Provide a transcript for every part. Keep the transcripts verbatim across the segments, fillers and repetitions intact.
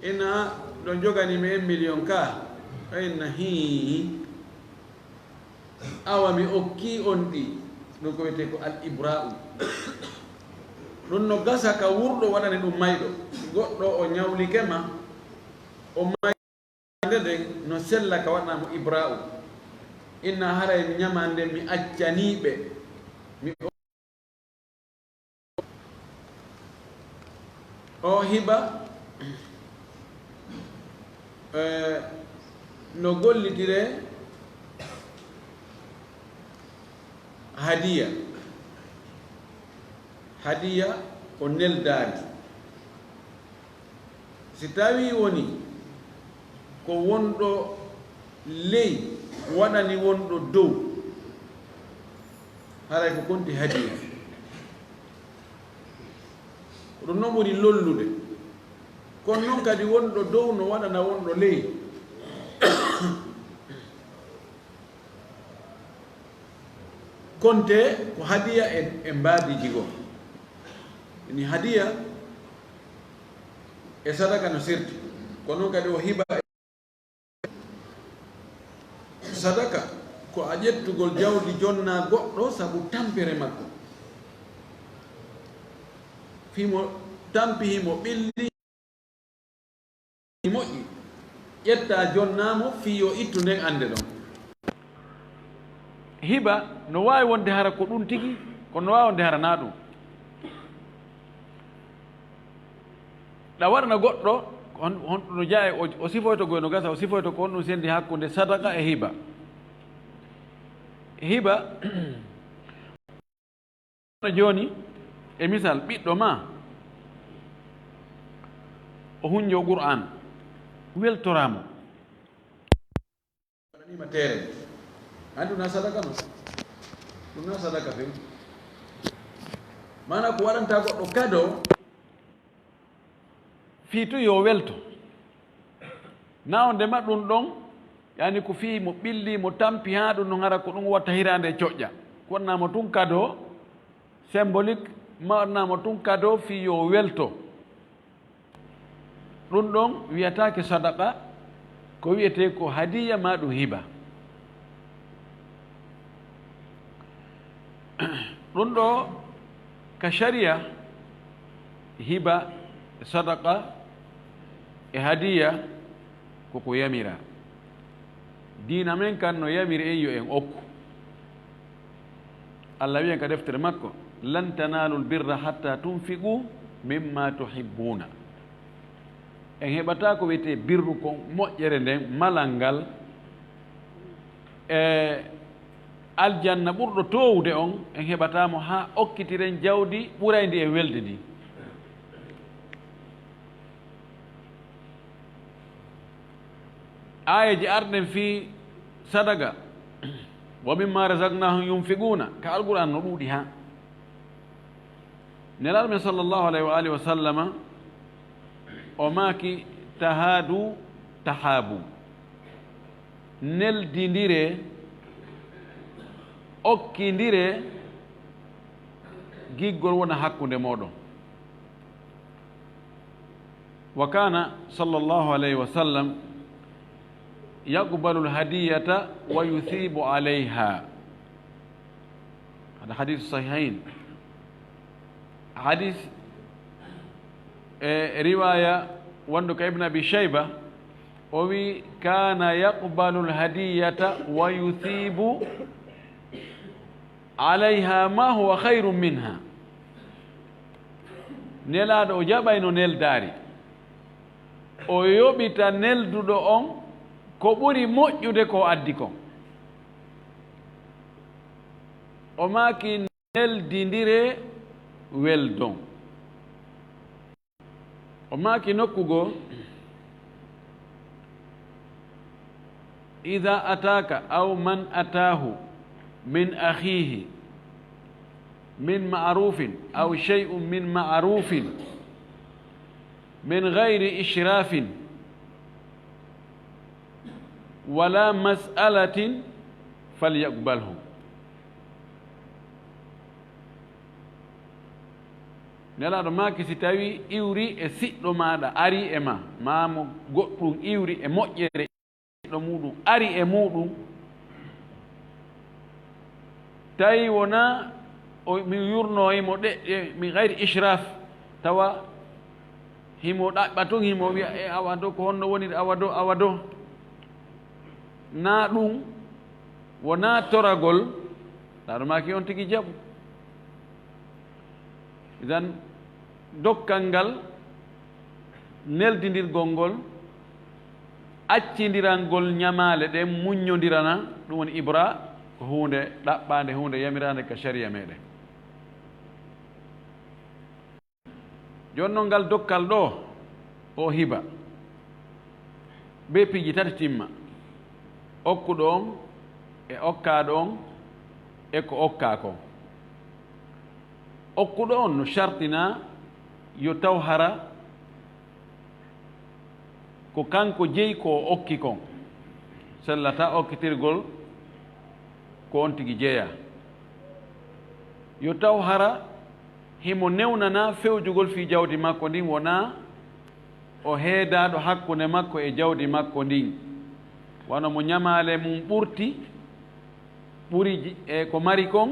Ina ɗo jogani mi en miliyon ka. Ɓe inna hii. Awa mi okki on ɗi. Ɗum ko wiyetee ko al ibra'u. Ɗum no gasa ka wurɗo waɗani ɗum mayɗo. Goɗɗo o ñawlike ma, o may-, nde ɗen no sella ka waɗana mo ibra'u. Inna haray mi ñamande mi accanii ɓe. Mi o hiba, eh, no gollitire hadiya. Hadiya ko neldaari. Si tawii woni ko wonɗo ley waɗani wonɗo dow, haray ko konti hadiya. Ko ɗum non ɓuri lollude. Kono non kadi wonɗo dow no waɗana wonɗo ley. Konte ko hadiya e, e mbaadiiji goo. Ni hadiya e sadaka no serti. Kono non kadi o hiba e sadaka ko a ƴettugol jawdi jonnaa goɗɗo sabu tampere makko. Fii mo tampi, himo ɓilli, moƴƴi, ƴetta jonnaa mo fii yo ittu nden annde ɗon. Hiba no waawi wonde hara ko ɗum tigi, kono no waawi wonde hara naa ɗum. Ɗa waɗana goɗɗo, hon-, honɗum no jeyaa e o, o sifoyto goy no gasa, o sifoyto ko honɗum sendi hakkunde sadaka e hiba. Hiba, jooni, e misal, ɓiɗɗo ma, o hunjo Qur'an, weltoraa mo. Waɗaniima teere. Anndi ɗum na sadaka non? Ɗum na sadaka few. Maanaa ko waɗanta goɗɗo kado, fii tun yo welto. Na on ndema ɗum ɗon, yani ko fii mo ɓilli, mo tampi haa ɗum no hara ko ɗum watta hiraande e coƴƴa. Ko waɗanaa mo tun kado symbolique, ma waɗanaa mo tun kado fii yo welto. Ɗum ɗon wiyataake sadaqa, ko wiyetee ko hadiya maa ɗum hiba. Ɗum ɗo ka shari'a, hiba, sadaqa e hadiya ko ko yamiraa. Diina men kan no yamiri en yo en okku. Allah wi'en ka deftere makko, "Lan tanaalul birra hatta tunfiqu mimma tuhibbuuna." En heɓataa ko wiyetee birru kon, moƴƴere nden, malal ngal, e aljanna ɓurɗo toowude on, en heɓataa mo haa okkitiren jawdi ɓurayndi e welde ndin. Aayeeje arɗen fii sadaqa, "Wa mimma razaqnahum yunfiquna," ka Alqur'aan no ɗuuɗi haa. Nelaaɗo men sallallahu alayhi wa alihi wa sallama, o maaki, "Tahaadu tahaabu." Neldindire, okkindire, giggol wona hakkunde mooɗon. Wa kana sallallahu alayhi wa sallam yaqbalu al-hadiyata wa yuthibu alayha. Hada hadith sahihain. Hadith, e riwaya wondu ka Ibn Abi Shayba, o wi, "Kana yaqbalu al-hadiyata wa yuthibu alayha ma huwa khayrun minha." Nelaaɗo o jaɓayno neldaari, o yoɓita nelduɗo on ko ɓuri moƴƴude ko o addi kon. O maaki, "Neldindire, weldon." O maaki nokku goo, "Idha ataka aw man atahu min akhihi min ma'rufin aw shay'un min ma'rufin min ghayri ishrafin wala mas'alatin falyaqbalhu." Nelaaɗo maaki, si tawii iwri e siɗɗo maaɗa ari e ma, maa mo goɗɗum iwri e moƴƴere, siɗɗo muuɗum ari e muuɗum, tawi wonaa o, mi yurnoo himo ɗeɗɗe, min gayri ishraf, tawa himo ɗaɓɓa tun, himo wi'a, "E awa do, ko honno woniri awa do, awa do?" Naa ɗum, wonaa toragol, Nelaaɗo maaki on tigi jaɓu. Idan, dokkal ngal, neldindirgol ngol, accindirangol ñamaale ɗen, muññondirana, ɗum woni ibra, ko huunde ɗaɓɓaande, huunde yamiraande ka sariya meɗen. Jooni non, ngal dokkal ɗoo, o hiba, bee piiji tati timma: okkuɗo on, e okkaaɗo on, e ko okkaa kon. Okkuɗo on no shartinaa yo taw hara ko kanko jeyi ko o okki kon, sellataa okkitirgol ko on tigi jeyaa. Yo taw hara himo newnanaa fewjugol fii jawdi makko ndin, wonaa o heedaaɗo hakkunde makko e jawdi makko ndin, wano mo ñamaale mun ɓurti, ɓuri ji-, e ko mari kon,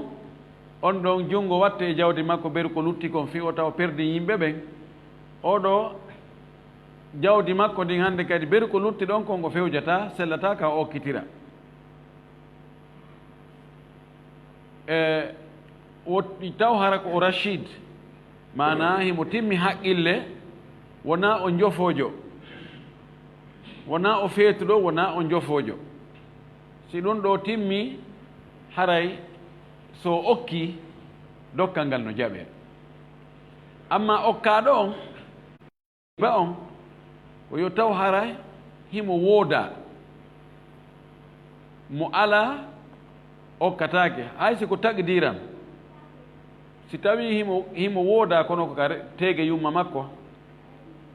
on ɗon junngo watte e jawdi makko, beru ko lutti kon, fii o tawa perdi yimɓe ɓen. Oo ɗoo, jawdi makko ndin hannde kadi, beru ko lutti ɗon kon o fewjataa, sellataa ka o okkitira. E, wo-, taw hara ko o Rashid, maanaa himo timmi haqqille, wonaa o njofoojo, wonaa o feetuɗo, wonaa o njofoojo. Si ɗum ɗoo timmi, haray so o okkii, dokkal ngal no jaɓee. Ammaa okkaaɗo on, ba on, ko yo taw hara himo woodaa. Mo alaa, okkataake, hay si ko takdiran. Si tawii himo, himo woodaa, kono ko ka re-, teege yumma makko,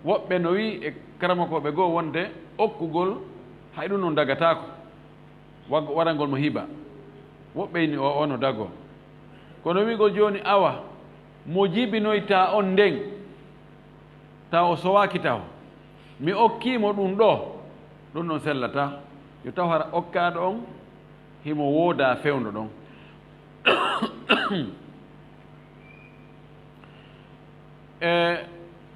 woɓɓe no wi'i e karamakooɓe goo wonde okkugol hay ɗum non dagataako. Wag-, warangol mo hiba. Woɓɓe inni o, o no dagoo. Kono wi'ugol jooni, awa, mo jibinoytaa on nden, taw o sowaaki taho, mi okkii mo ɗum ɗoo, ɗum ɗon sellataa. Yo taw hara okkaaɗo on himo woodaa fewndo ɗon. E,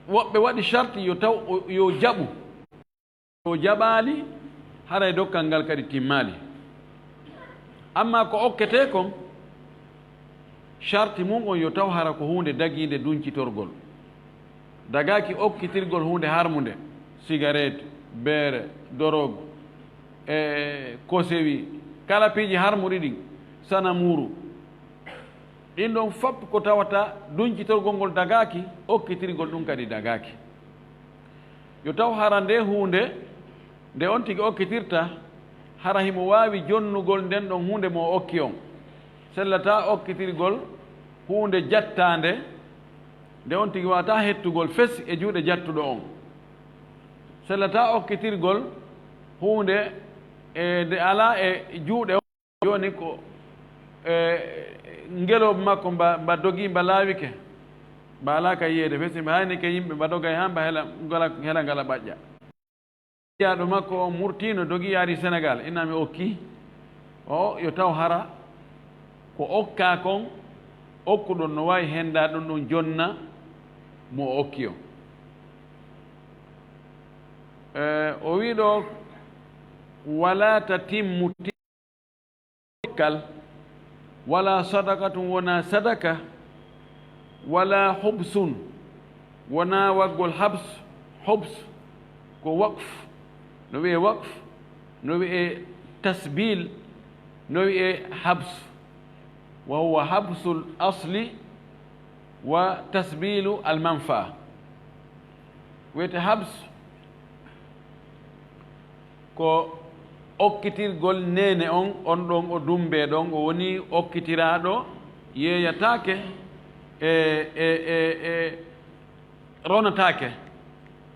woɓɓe waɗi sharti yo taw o, yo jaɓu. O jaɓaali, haray dokkal ngal kadi timmaali. Ammaa ko okketee kon, sharti mun on yo taw hara ko huunde dagiinde duncitorgol. Dagaaki okkitirgol huunde harmunde, sigaret, beere, dorog, e kosewi, kala piiji harmuɗi ɗin, sanamuuru. Ɗin ɗon fop ko tawata duncitorgol ngol dagaaki, okkitirgol ɗum kadi dagaaki. Yo taw hara nde huunde nde on tigi okkitirta, hara himo waawi jonnugol nden ɗon huunde mo o okki on. Sellataa okkitirgol huunde jattaande nde on tigi waawataa hettugol fes e juuɗe jattuɗo on. Sellataa okkitirgol huunde e nde alaa e juuɗe on. Jooni ko, e, ngelooba makko mba, mba dogii, mba laawike, mba alaa ka yiyeede fesi, mba haynike yimɓe, mba dogay haa mba hela, ngala, hela ngala ɓaƴƴa. Jiyaaɗo makko on murtiino, dogii yaari Senegaal, inna mi okki. O, yo taw hara ko okkaa kon, okkuɗon no waawi henndaa ɗum ɗum jonna mo o okki on. E, o wii ɗoo, wala tatimmu dokkal, wala sadaqatun, wonaa sadaka, wala hubsun, wonaa waggol habs, hubs ko waqf, no wi'ee waqf, no wi'ee tasbil, no wi'ee habs, wa huwa habsul asli wa tasbilu al manfaa. Wi'etee habs ko okkitirgol neene on, on ɗon o dumbee ɗon, o woni okkitiraaɗo, yeeyataake e, e, e, e ronataake.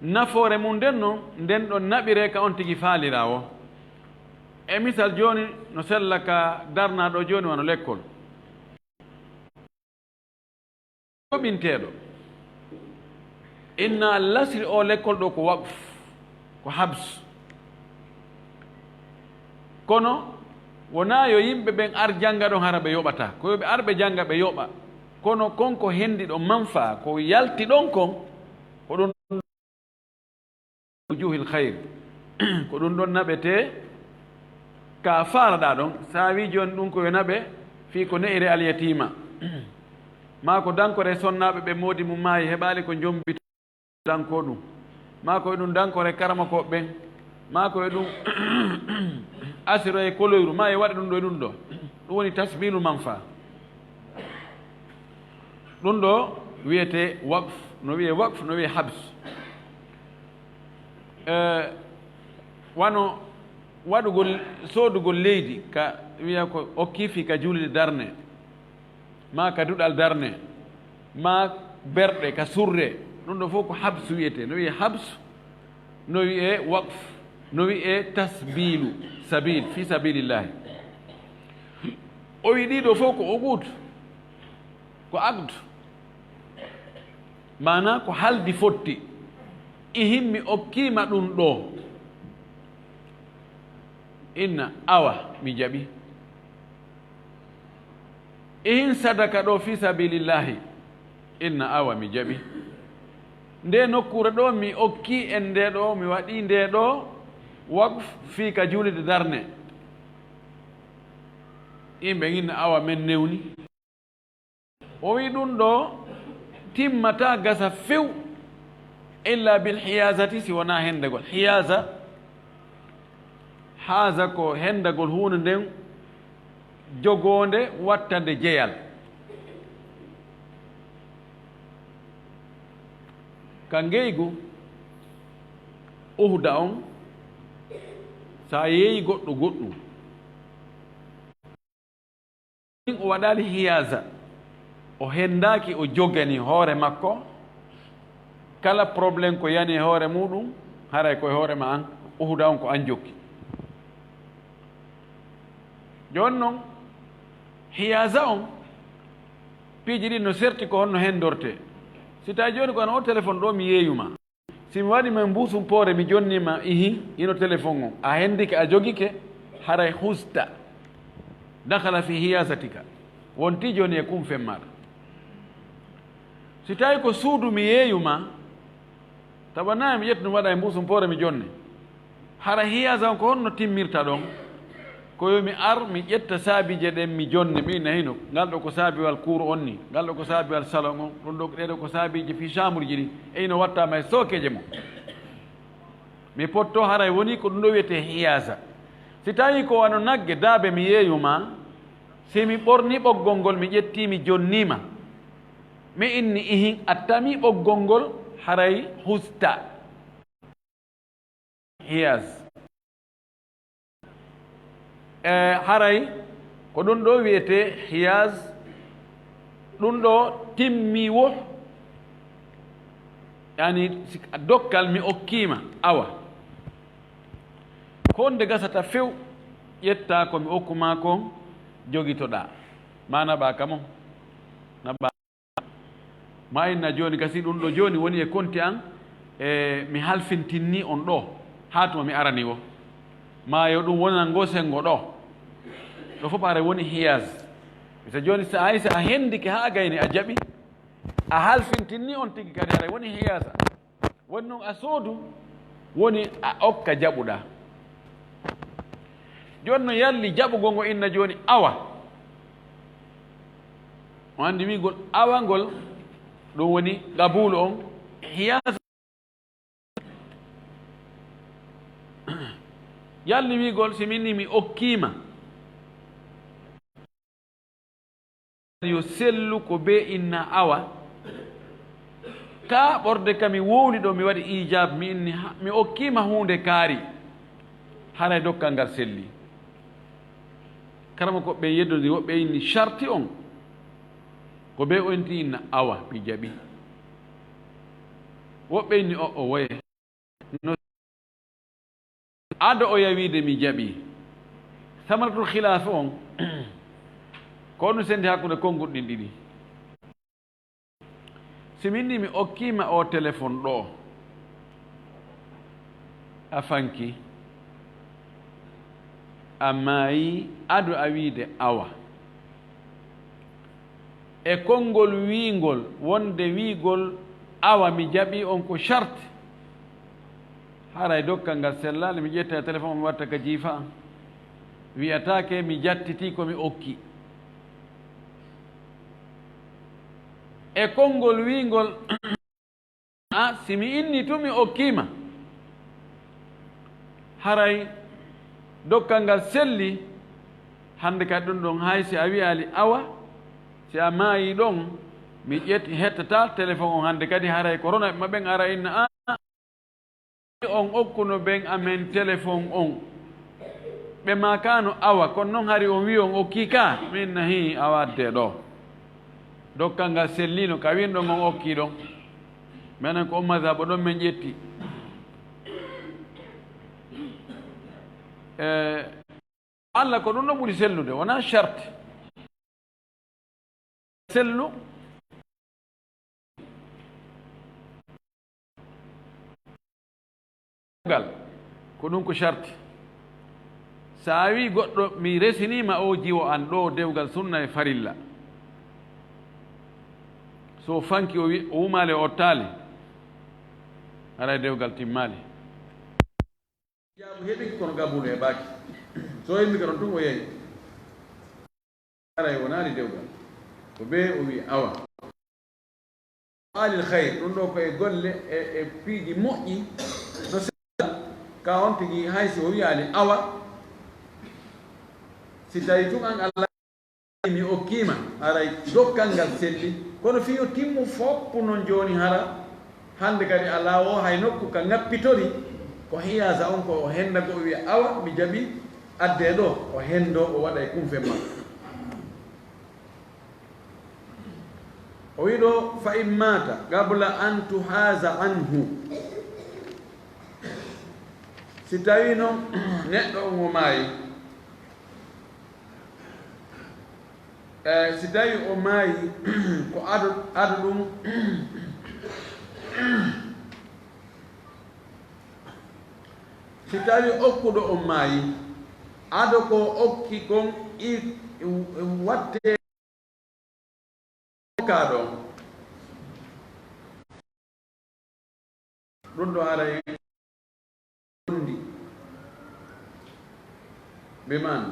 Nafoore mum nden non, nden ɗon naɓiree ka on tigi faaliraa o. E misal jooni, no sella ka darnaa ɗoo jooni wano lekkol. Joɓinteeɗo, Inna Al-Nasri o lekkol ɗo ko waqf, ko habs. Kono wonaa yo yimɓe ɓen ar jannga ɗon hara ɓe yoɓataa. Ko yo ɓe ar ɓe jannga ɓe yoɓa. Kono kon ko hendi ɗon manfa, ko yalti ɗon kon, ko ɗum wujuhil khayr. Ko ɗum ɗon naɓetee ka faalaɗaa ɗon. Sa wi jooni ɗum ko yo naɓe fii ko ne'ire alyatiima. Maa ko dankore sonnaaɓe ɓe moodi mum maayi heɓaali ko njombito danko ɗum. Maa ko e ɗum dankore karamokooɓe ɓen. Maa ko e ɗum asiro e koloyru. Maa e waɗa ɗum ɗo e ɗum ɗo. Ɗum woni tasbilu manfa. Ɗum ɗo wiyetee waqf, no wiyee waqf, no wiyee habs. Eh, wano waɗugol, soodugol leydi ka wiya ko okki fii ka juulde darne, maa ka duɗal darne, maa berɗe ka surre, ɗum ɗo fof ko habs wiyetee. No wiyee habs, no wiyee waqf, no wiyee tasbilu, sabil, fi sabilillahi. O wi ɗiɗo fof ko uqud, ko aqd, maanaa ko haldi fotti. Ihin mi okkiima ɗum ɗo. Inna awa mi jaɓi. Ihin sadaka ɗo fi sabilillahi. Inna awa mi jaɓi. Nde nokkuure ɗo mi okki en nde ɗo, mi waɗi nde ɗo waqf fii ka juulde darne. Yimɓe inna awa men newni. O wi ɗum ɗo timmataa gasa few illa bil hiyazati, si wonaa hendegol. Hiyaza, haza ko hendagol huunde nden jogoonde wattande jeyal. Ka ngeygu uhda on, sa yeeyi goɗɗo goɗɗum. O waɗaali hiyaasa, o henndaaki, o jogani hoore makko. Kala problème ko yani e hoore muuɗum, haray ko e hoore ma an, uhuda on ko an jokki. Jooni non, hiyaasa on, piiji ɗin no serti ko honno henndortee. Si tawi jooni ko an o téléphone ɗo mi yeeyuma. Si mi waɗi ma mbuusum poore, mi jonni ma, ihi, hino téléphone on. A hendike, a jogike, haray husta. Dakhala fi hiyasatika. Wonti jooni e kumfen maaɗa. Si tawi ko suudu mi yeeyu ma, tawa nayi mi ƴettu mi waɗa e mbuusum poore mi jonni. Hara hiyasa on ko honno timmirta ɗon? Ko yo mi ar, mi ƴetta saabiije ɗen, mi jonni, mi inna hino, ngal ɗo ko saabiwal kuuru on ni, ngal ɗo ko saabiwal salon on, ɗum ɗo, ɗee ɗo ko saabiiji fii saamuruji ɗin, e hino watta ma e sookeeje mum. Mi potto haray woni ko ɗum ɗo wiyetee hiyaasa. Si tawi ko wano nagge daabe mi yeeyu ma, si mi ɓorni ɓoggol ngol, mi ƴetti, mi jonni ma, mi inni ihin, a tami ɓoggol ngol, haray husta. Hiyaz. E haray ko ɗum ɗo wiyetee hiyaz, ɗum ɗo timmi wo, yani, si dokkal mi okkiima, awa. Ko honde gasata few, ƴetta ko mi okku ma kon, jogitoɗaa. Ma naɓa ka mon. Naɓa. Ma inna jooni, gasi ɗum ɗo jooni woni e konti an, e mi halfintinni on ɗo, haa tuma mi arani wo. Ma yo ɗum wonan ngo senngo ɗo. Ɗo fof haray woni hiyas. Misa jooni, sa hay sa a hendike haa gayni a jaɓi, a halfintinni on tigi kadi haray woni hiyasa. Woni noon a soodu, woni a okka jaɓuɗaa. Jooni no yalli jaɓugol ngo inna jooni awa. On anndi wi'gol awa ngol, ɗum woni qabulu on, hiyasa. Yalli wi'gol si min ni mi okkiima. Yo sellu ko bee inna awa. Ka ɓorde ka mi wowli ɗo, mi waɗi ijaab, mi inni ha, mi okkiima huunde kaari. Haray dokkal ngal selli. Karamokooɓe ɓen yeddondiri, woɓɓe inni sharti on ko bee o inti inna awa, mi jaɓi. Woɓɓe inni o, o woye. No ado o yawiide mi jaɓi. Samaratul khilaf on, ko ɗum sendi hakkunde konguɗi ɗin ɗiɗi. Si min ni mi okkiima oo telefon ɗoo, a fanki, a maayi, ado a wiide awa. E konngol wiingol, wonde wiigol awa mi jaɓii on ko charte, haray dokkal ngal sellaali, mi ƴetta e telefon mi watta ka jiifa an. Wiyataake mi jattitii ko mi okki. E konngol wiingol, a, si mi inni tun mi okkiima, haray dokkal ngal selli, hande kadi ɗun ɗon, hay si a wiyaali awa, si a maayi ɗon, mi ƴet-, hettataa telefon on hande kadi, haray ko rona ɓe ɓen ara inna, a, on okkuno ɓen amen telefon on. Ɓe maakaano awa, kono non hari on wi'i on okkii ka, min na hii awa adde ɗoo. Dokkal ngal selliino, ka winɗon on okkii ɗon. Menen ko on mazhabo ɗon men ƴetti. E, Alla ko ɗum ɗon ɓuri sellude, wonaa charte. Sellu. Gal, ko ɗum ko sharti. So a wii goɗɗo, "Mi resiniima oo jiwo an ɗoo dewgal sunna e farilla." So fanki o wi-, o wumaali, o ottaali, haray dewgal timmaali. Jaabu heɓi kono gabulu heɓaaki. So yimɓe ko ɗon tun o yehi. Haray wonaali dewgal. Ko bee o wi'i awa. Alil khayr, ɗum ɗoo ko e golle, e, e piiji moƴƴi, no sella, ka on tigi hay si o wiyaali awa, si tawi tun an Allah mi okkiima, haray dokkal ngal selli, kono fii yo timmu foppu non jooni hara, hande kadi alaa o hay nokku ka ŋappitori, ko hiyaasa on ko o henda ko o wiya awa, mi jaɓi, addee ɗoo, o hendoo, o waɗa e kunfe makko. O wi'i ɗoo, "Fa in maata qabla an tuhaza anhu." Si tawii non neɗɗo on o maayi, e, si tawii o maayi ko ado, ado ɗum, si tawii okkuɗo on maayi, ado ko okki kon i, i, watte Ka ɗon. Ɗum ɗo haray wondi. Ɓe man.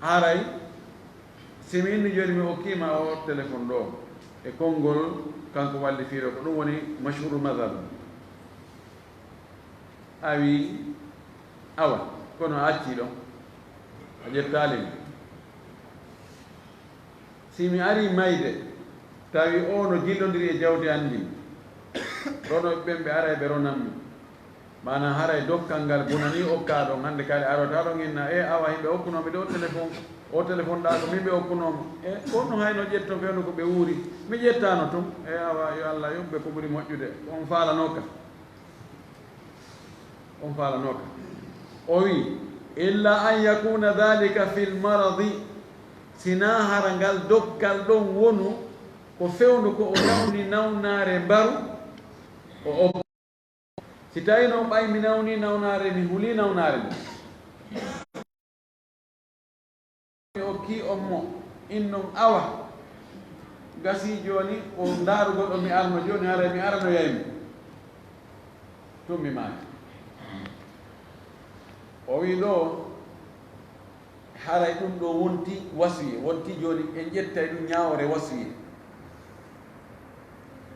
Haray, si mi inni jooni mi okkiima o telefon ɗo, e konngol kanko wallifiiɗo, ko ɗum woni mashhuru madhab. A wii, awa, kono a accii ɗon. A ƴettaali mi. Si mi arii mayde, tawi oo no jillondiri e jawdi an ndin, ronooɓe ɓen ɓe aray ɓe ronan mi. Maanaa haray dokkal ngal bunanii okkaa ɗon, hannde kadi arotaa ɗon inna, e awa, yimɓe okkunoo mi ɗo telefon, o telefon ɗaa ko min ɓe okkunoo mo. E ko honno hayno ƴetton fewndo ko ɓe wuuri? Mi ƴettaano tun. E awa, yo Allah yoɓ ɓe ko ɓuri moƴƴude, ko on faalanoo ka. On faalanoo ka. O wii, "Illa an yakuna dhalika fil maradi," sinaa hara ngal dokkal ɗon wonu ko fewndo ko o nawni nawnaare mbaru, o ok-, si tawii non ɓay mi nawni nawnaare, mi hulii nawnaare nden. Mi okkii on mo, innon awa. Gasii jooni, ko ndaarugol ɗo mi arno jooni, haray mi aranoyay mo. Tun mi maaki. O wii ɗo, haray ɗum ɗo wonti wasiye, wonti jooni en ƴettay ɗum ñaawoore wasiye.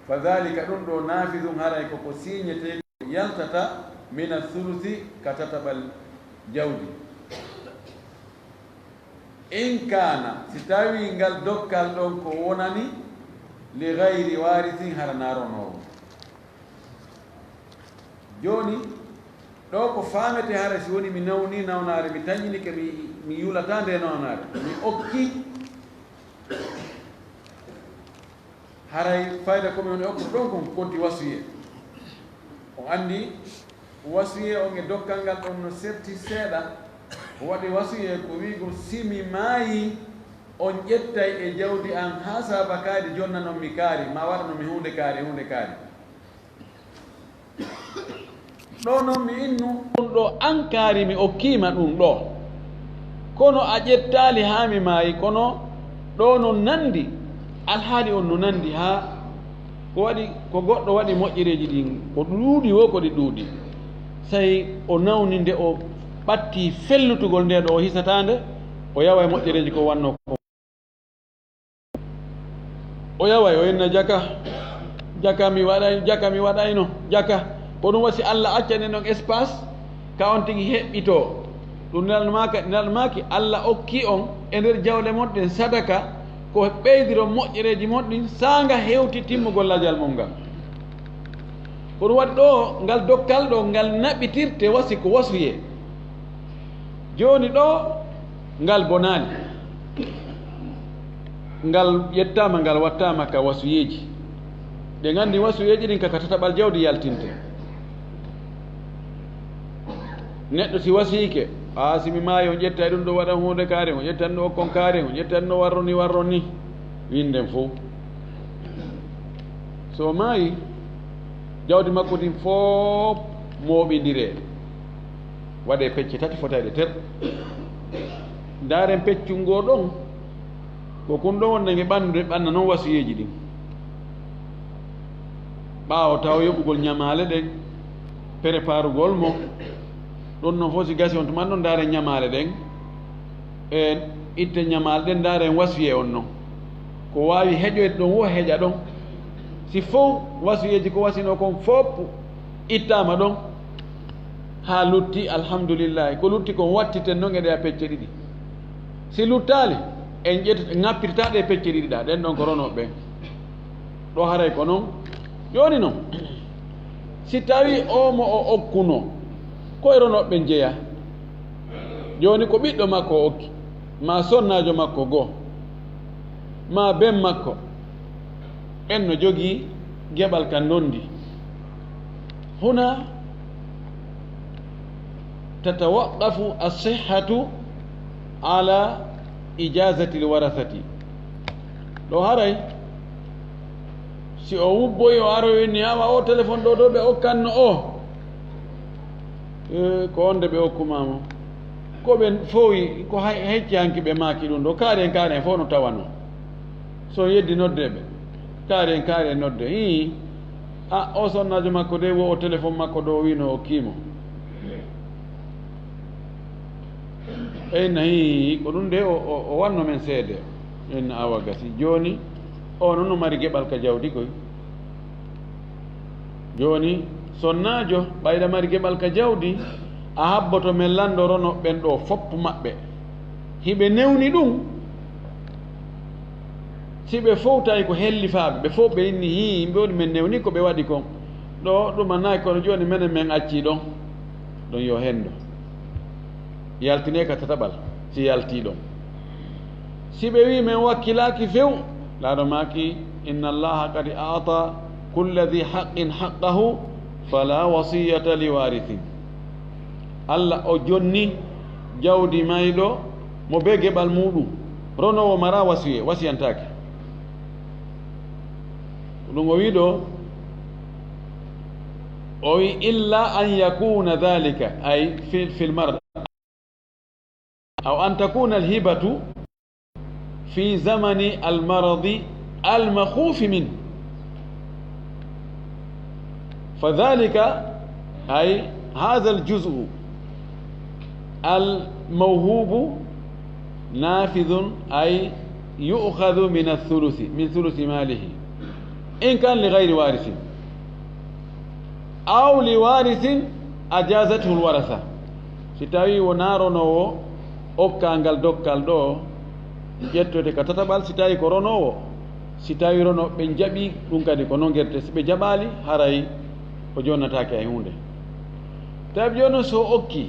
Fa dhalika, ɗum ɗo nafidun, haray ko ko siiñetee. Yaltata mina sulusi ka tataɓal jawdi. In kaana, si tawii ngal dokkal ɗon ko wonani li gayri waarisin, hara naa ronoowo. Jooni, ɗo ko faametee hara si woni mi nawni nawnaare, mi tañinike, mi, mi yulataa nde nawnaare, mi okki. Haray fayda ko mi woni okkude ɗon kon konti wasiye. On anndi wasiye on e dokkal ngal ɗon no serti seeɗa. O waɗi wasiye ko wi'go si mi maayii, On ƴettay e jawdi an haa saaba kaari jonnanon mi kaari, maa waɗanon mi huunde kaari, huunde kaari. Ɗoo non mi innu ɗun ɗoo an kaari mi okkii ma ɗun ɗoo. Kono a ƴettaali haa mi maayi, kono ɗoo non nanndi, alhaali on no nanndi haa ko waɗi, ko goɗɗo waɗi moƴƴereeji ɗin, ko ɗuuɗi woo ko ɗi ɗuuɗi. Sey o nawni nde o ɓattii fellutugol nde ɗoo o hisataa nde, o yawa e moƴƴereeji ko wannoo ko. O yaway, o inna jaka, jaka mi waɗay, jaka mi waɗayno, jaka. Ko ɗun wasi Alla accani non espace, ka on tigi heɓɓitoo. Ɗun nelmaaka, nelmaaki Alla okkii on e nder jawle mon ɗen sadaka, ko ɓeydiron moƴƴereeji mon ɗin, saanga hewti timmugol lajal mon ngal. Ko ɗun waɗi ɗoo, ngal dokkal ɗoo, ngal naɓitirte wasi ko wasuyee. Jooni ɗoo, ngal bonaali. Ngal ƴettaama, ngal wattaama ka wasuyeeji. Ɗen anndi wasuyeeji ɗin ka, ka tataɓal jawdi yaltinte. Neɗɗo si wasiike, aa, si mi maayi, on ƴettay ɗun ɗoo waɗan huunde kaari, on ƴettan ɗoo okkon kaari, on ƴettan no warro ni, warro ni. Winnden fow. So o maayi, jawdi makko ndin fow mooɓindiree. Waɗee pecce tati fotayɗe ter. Ndaaren peccun ngoo ɗon, ko kun ɗon wonde nge ɓanndude, ɓanna non wasuyeeji ɗin. Ɓaawo taw yoɓugol ñamaale ɗen, preparugol mo, ɗon non fow si gasi on tuma ɗon ndaaren ñamaale ɗen, e itte ñamaale ɗen, ndaaren wasuyee on non. Ko waawi heƴoyde ɗon woo heƴa ɗon. Si fow wasuyeeji ko wasinoo kon fow ittaama ɗon, haa lutti, alhamdulillahi. Ko lutti kon wattiten non e ɗe a pecce ɗiɗi. Si luttaali, en ƴet-, ŋappirta ɗe pecce ɗiɗi ɗa, ɗen ɗon ko ronooɓe ɓen. Ɗoo haray ko non. Jooni non, si tawii oo mo o okkunoo, ko e ronooɓe ɓen jeyaa. Jooni ko ɓiɗɗo makko o okki, maa sonnaajo makko goo, maa ben makko, ɓen no jogii geɓal ka ndondi. Huna tatawaqqafu as-sihhatu ala ijazati al-warasati. Ɗoo haray, si o wubboyi, o aroyi ni, awa o telefon ɗoo, ɗoo ɓe okkanno o. Eh, ko wonde ɓe okkumaa mo. Ko ɓe fowi, ko hay-, hecci hanki ɓe maaki ɗun ɗoo. Kaari en, kaari en fow no tawanoo. So yeddi nodde ɓe. Kaari en, kaari en nodde. Ii. A, o sonnaajo makko de, wo o telefon makko ɗoo, o wiino o okkii mo. Ɓe inna, hii, ko ɗun de o, o, o wanno men seede. Inna awa gasi. Jooni, o non no mari geɓal ka jawdi koy. Jooni, sonnaajo, ɓay ɗa mari geɓal ka jawdi, a habboto men lanndoro no ɓen ɗoo fow maɓɓe. Hiɓe newni ɗun, si ɓe fow tawi ko hellifaaɓe, ɓe fow ɓe inni, hii, yimɓe on men newni ko ɓe waɗi kon. Ɗoo, ɗumanaaki, kono jooni menen men accii ɗon. Ɗon yo henndo. Yaltinee ka tataɓal, si yaltii ɗon. Si ɓe wi'i men wakkilaaki few, laaɗo maaki, inna Allaha qad a'ta kulla dhi haqqin haqqahu, fala wasiyata li warithin. Alla o jonni jawdi mayɗo mo bee geɓal muuɗum. Ronoowo maraa wasiye, wasiyantaake. Ko ɗum o wi'i ɗo, o wi'i, illa an yakuna dhalika, ay fi, fil marad, aw an takuna al hibatu fi zamani al maradi al makhufi min. Fadhalika, ay hadha al juz'u al mawhubu nafidhun, ay yu'khadhu min al thuluthi, min thuluthi malihi, in kan li ghayri warithin, aw li warithin ajazathu al waratha. Si tawi wonaa ronoowo okkaa ngal dokkal ɗo, ƴettoyte ka tataɓal, si tawi ko ronoowo, si tawi ronooɓe ɓen jaɓi, ɗum kadi ko non gerte. Si ɓe jaɓaali, haray o jonnataake hay huunde. Tawi jooni so o okki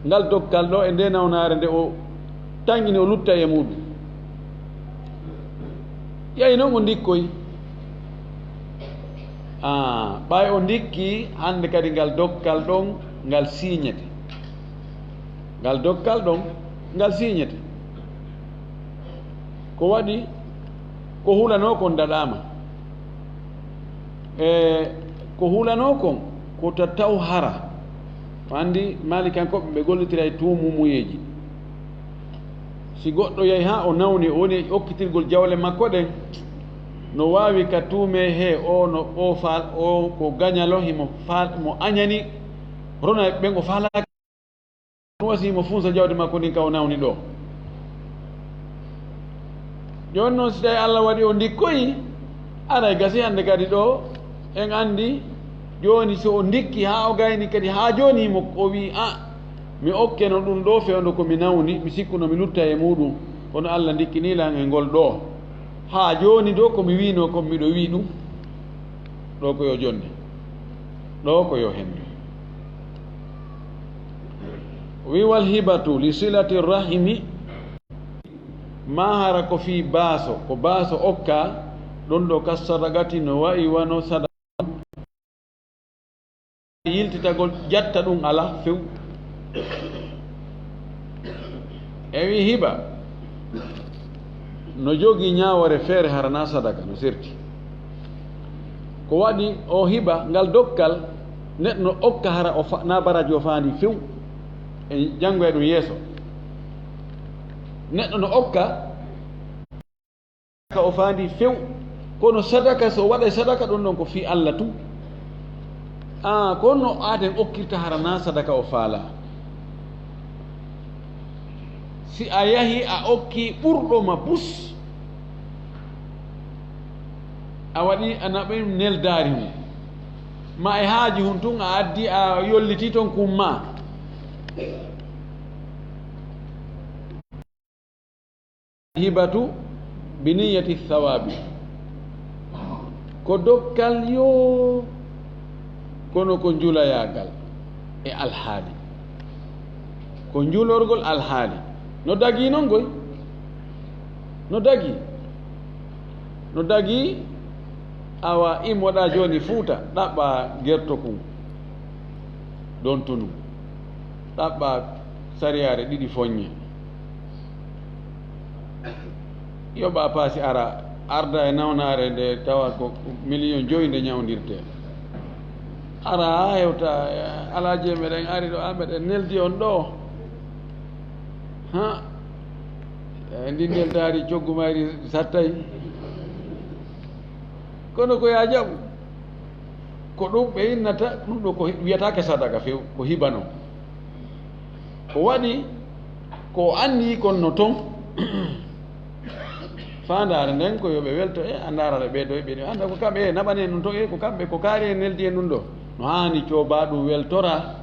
ngal dokkal ɗo e nde nawnaare nde o tanƴini, o lutta e muuɗum, ƴay non o ndikkoy. Ah, ɓay o ndikki, hannde kadi ngal dokkal ɗon, ngal siiñete. Ngal dokkal ɗon, ngal siiñete. Ko waɗi, ko hulanoo kon daɗaama. E ko hulanoo kon, ko ta taw hara. O anndi Maalikankooɓe ɓe gollitira e tuumumuyeeji. Si goɗɗo yahi haa o nawni, o woni e okkitirgol jawle makko ɗen, no waawi ka tuumee he o no, o faal, o ko gañalo, himo faal, mo añani, rona e ɓen o faalaaki. Ɗum wasi mo funsa jawdi makko ndin ka o nawni ɗo. Jooni noon, si tawi Allah waɗi o ndikkoyi, aray gasi hannde kadi ɗo, en anndi jooni so o ndikki haa o gayni kadi haa jooni mo o wii, "A, mi okkeno ɗum ɗo fewndo ko mi nawni, mi sikkuno mi lutta e muuɗum, kono Allah ndikkinii lan e ngol ɗo. Haa jooni ɗo ko mi wiinoo kon miɗo wii ɗum." Ɗo ko yo jonnde. Ɗo ko yo henndu. Wi wal hibatu li silati rahimi, ma hara ko fii baaso, ko baaso okka, ɗum ɗo ka sadaqati no wa'i wano sadaka. Yiltitagol ƴetta ɗum ala few. E wi hiba no jogii ñaawoore feere hara na sadaka no serti. Ko waɗi o hiba ngal dokkal neɗɗo no okka hara o fa-, na baraji o faandi few. E janngo e ɗum yeeso. Neɗɗo no okka ka o faandi few. Kono sadaka, so waɗa sadaka, ɗon ɗon ko fii Allah tun. A, ko no aaden okkirta hara na sadaka o faala. Si a yahi a okki ɓurɗo ma bus, a waɗi a naɓi neldaari hun, ma e haaji hun tun a addi a yolliti ton kun ma. Hibatu bi niyyati thawabi. Ko dokkal yo, kono ko njulayaagal e alhaali. Ko njulorgol alhaali. No dagii non koy? No dagii. No dagii, awa immoɗaa jooni Fuuta, ɗaɓɓaa gerto kun. Ɗon tunu. Ɗaɓɓaa sariyaare ɗiɗi foññe. Yoɓaa paasi ara, arda e nawnaare nde tawa ko miliyon jowi nde ñawndirtee. Ara haa hewta, alaaji e meɗen ari ɗo, a meɗen neldi on ɗo. Ha? E, ndin neldaari coggu mayri sattay. Kono ko yaa jaɓu. Ko ɗum ɓe innata, ɗum ɗo ko wiyataake sadaka few, ko hiba non. Ko waɗi, ko o anndi kon no ton. Faandaare nden ko yo ɓe welto, e, a ndaara ɓe ɗo, ɓe ɗo, annda ko kamɓe, e, naɓani en ɗum to, e, ko kamɓe, ko kaari en neldi en ɗum ɗo. No haani coobaa ɗum weltora.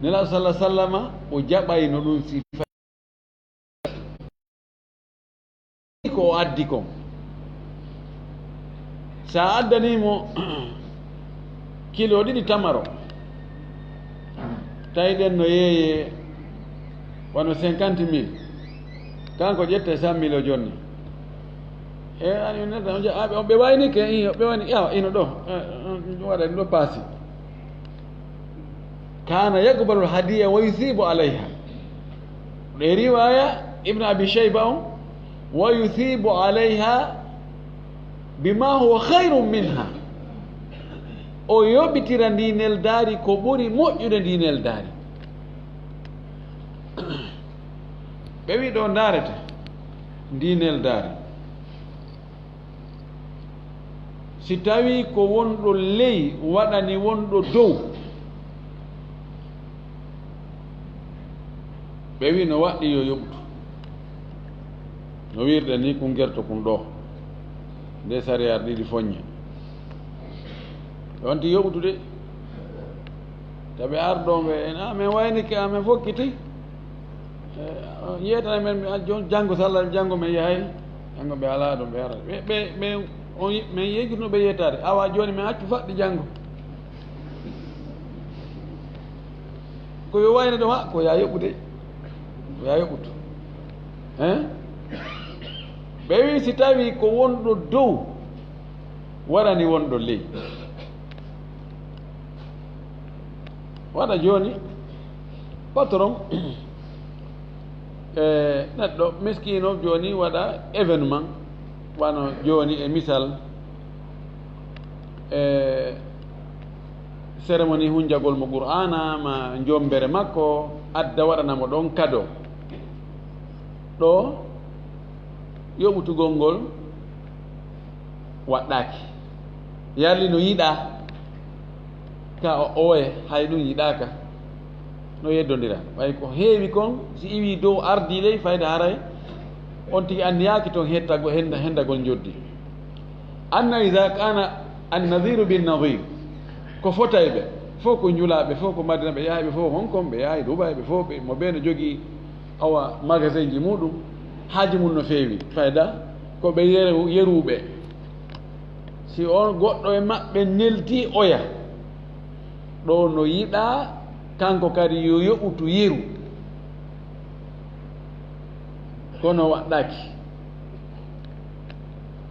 Nelaaɗo sallallaahu alayhi wa sallama, o jaɓayno ɗum si ko o addi kon. Sa addanii mo kilo ɗiɗi tamaro, tawi ɗen no yeeyee wano cinquante mille, kanko ƴetta e cent mille o jonni. E, ani neɗɗo on ja-, a, ɓe, ɓe waynike, i, ɓe wayni, yawa, ino ɗo, e, e, ɗum waɗa ɗum ɗo paasi. Kana yaqbalu hadiya wa yusibu alayha. E riwaya Ibn Abi Shayba on, wa yusibu alayha bima huwa khayrun minha. O yoɓitira ndi neldaari ko ɓuri moƴƴude ndi neldaari. Ɓe wi ɗo ndaarete ndi neldaari. Si tawii ko wonɗo ley waɗani wonɗo dow, ɓe wi no waɗɗi yo yoɓtu. No wirde ni kun gerto kun ɗo. Nde sariyar ɗiɗi foññe. Ɓe wanti yoɓtude. Tawi arɗo ɓe en, a, men waynike, a, men fokkiti. E, on yeetana men, mi, a, jon-, janngo, so Allah, janngo men yahay. Janngo ɓe alaa ɗo, ɓe ara. Ɓe, ɓe, ɓe, on ye-, men yejjitno ɓe yettaade. Awa jooni men accu faɗɗi janngo. Ko yo wayne ɗo, ha, ko yaa yoɓude. Ko yaa yoɓude. Hein? Ɓe wi si tawi ko wonɗo dow warani wonɗo ley. Waɗa jooni, patron, E neɗɗo miskiino jooni waɗa événement, wano jooni e misal, e cérémonie hunjagol mo Qur'aana ma njombere makko, adda waɗana mo ɗon kado. Ɗo yoɓutugol ngol waɗɗaaki. Yarli no yiɗaa ka o oye, hay ɗum yiɗaaka. No yeddondira. Ɓay ko heewi kon, si iwi dow ardii ley, fayda haray on tigi anniyaaki ton hettago-, henda-, hendagol njoddi. Anna iza kana annadiru bin nadir, ko fotayɓe fof ko njulaaɓe, fof ko Madina ɓe yahay, ɓe fof hon kon ɓe yahay Dubai, ɓe fof ɓe, mo ɓe no jogii awa magasin ji muɗum, haaji mum no feewi, fayda ko ɓe yeru-, yeruɓe. Si on goɗɗo e maɓɓe neldi oya, ɗo no yiɗaa kanko kadi yo yoɓutu yeru, kono waɗɗaaki.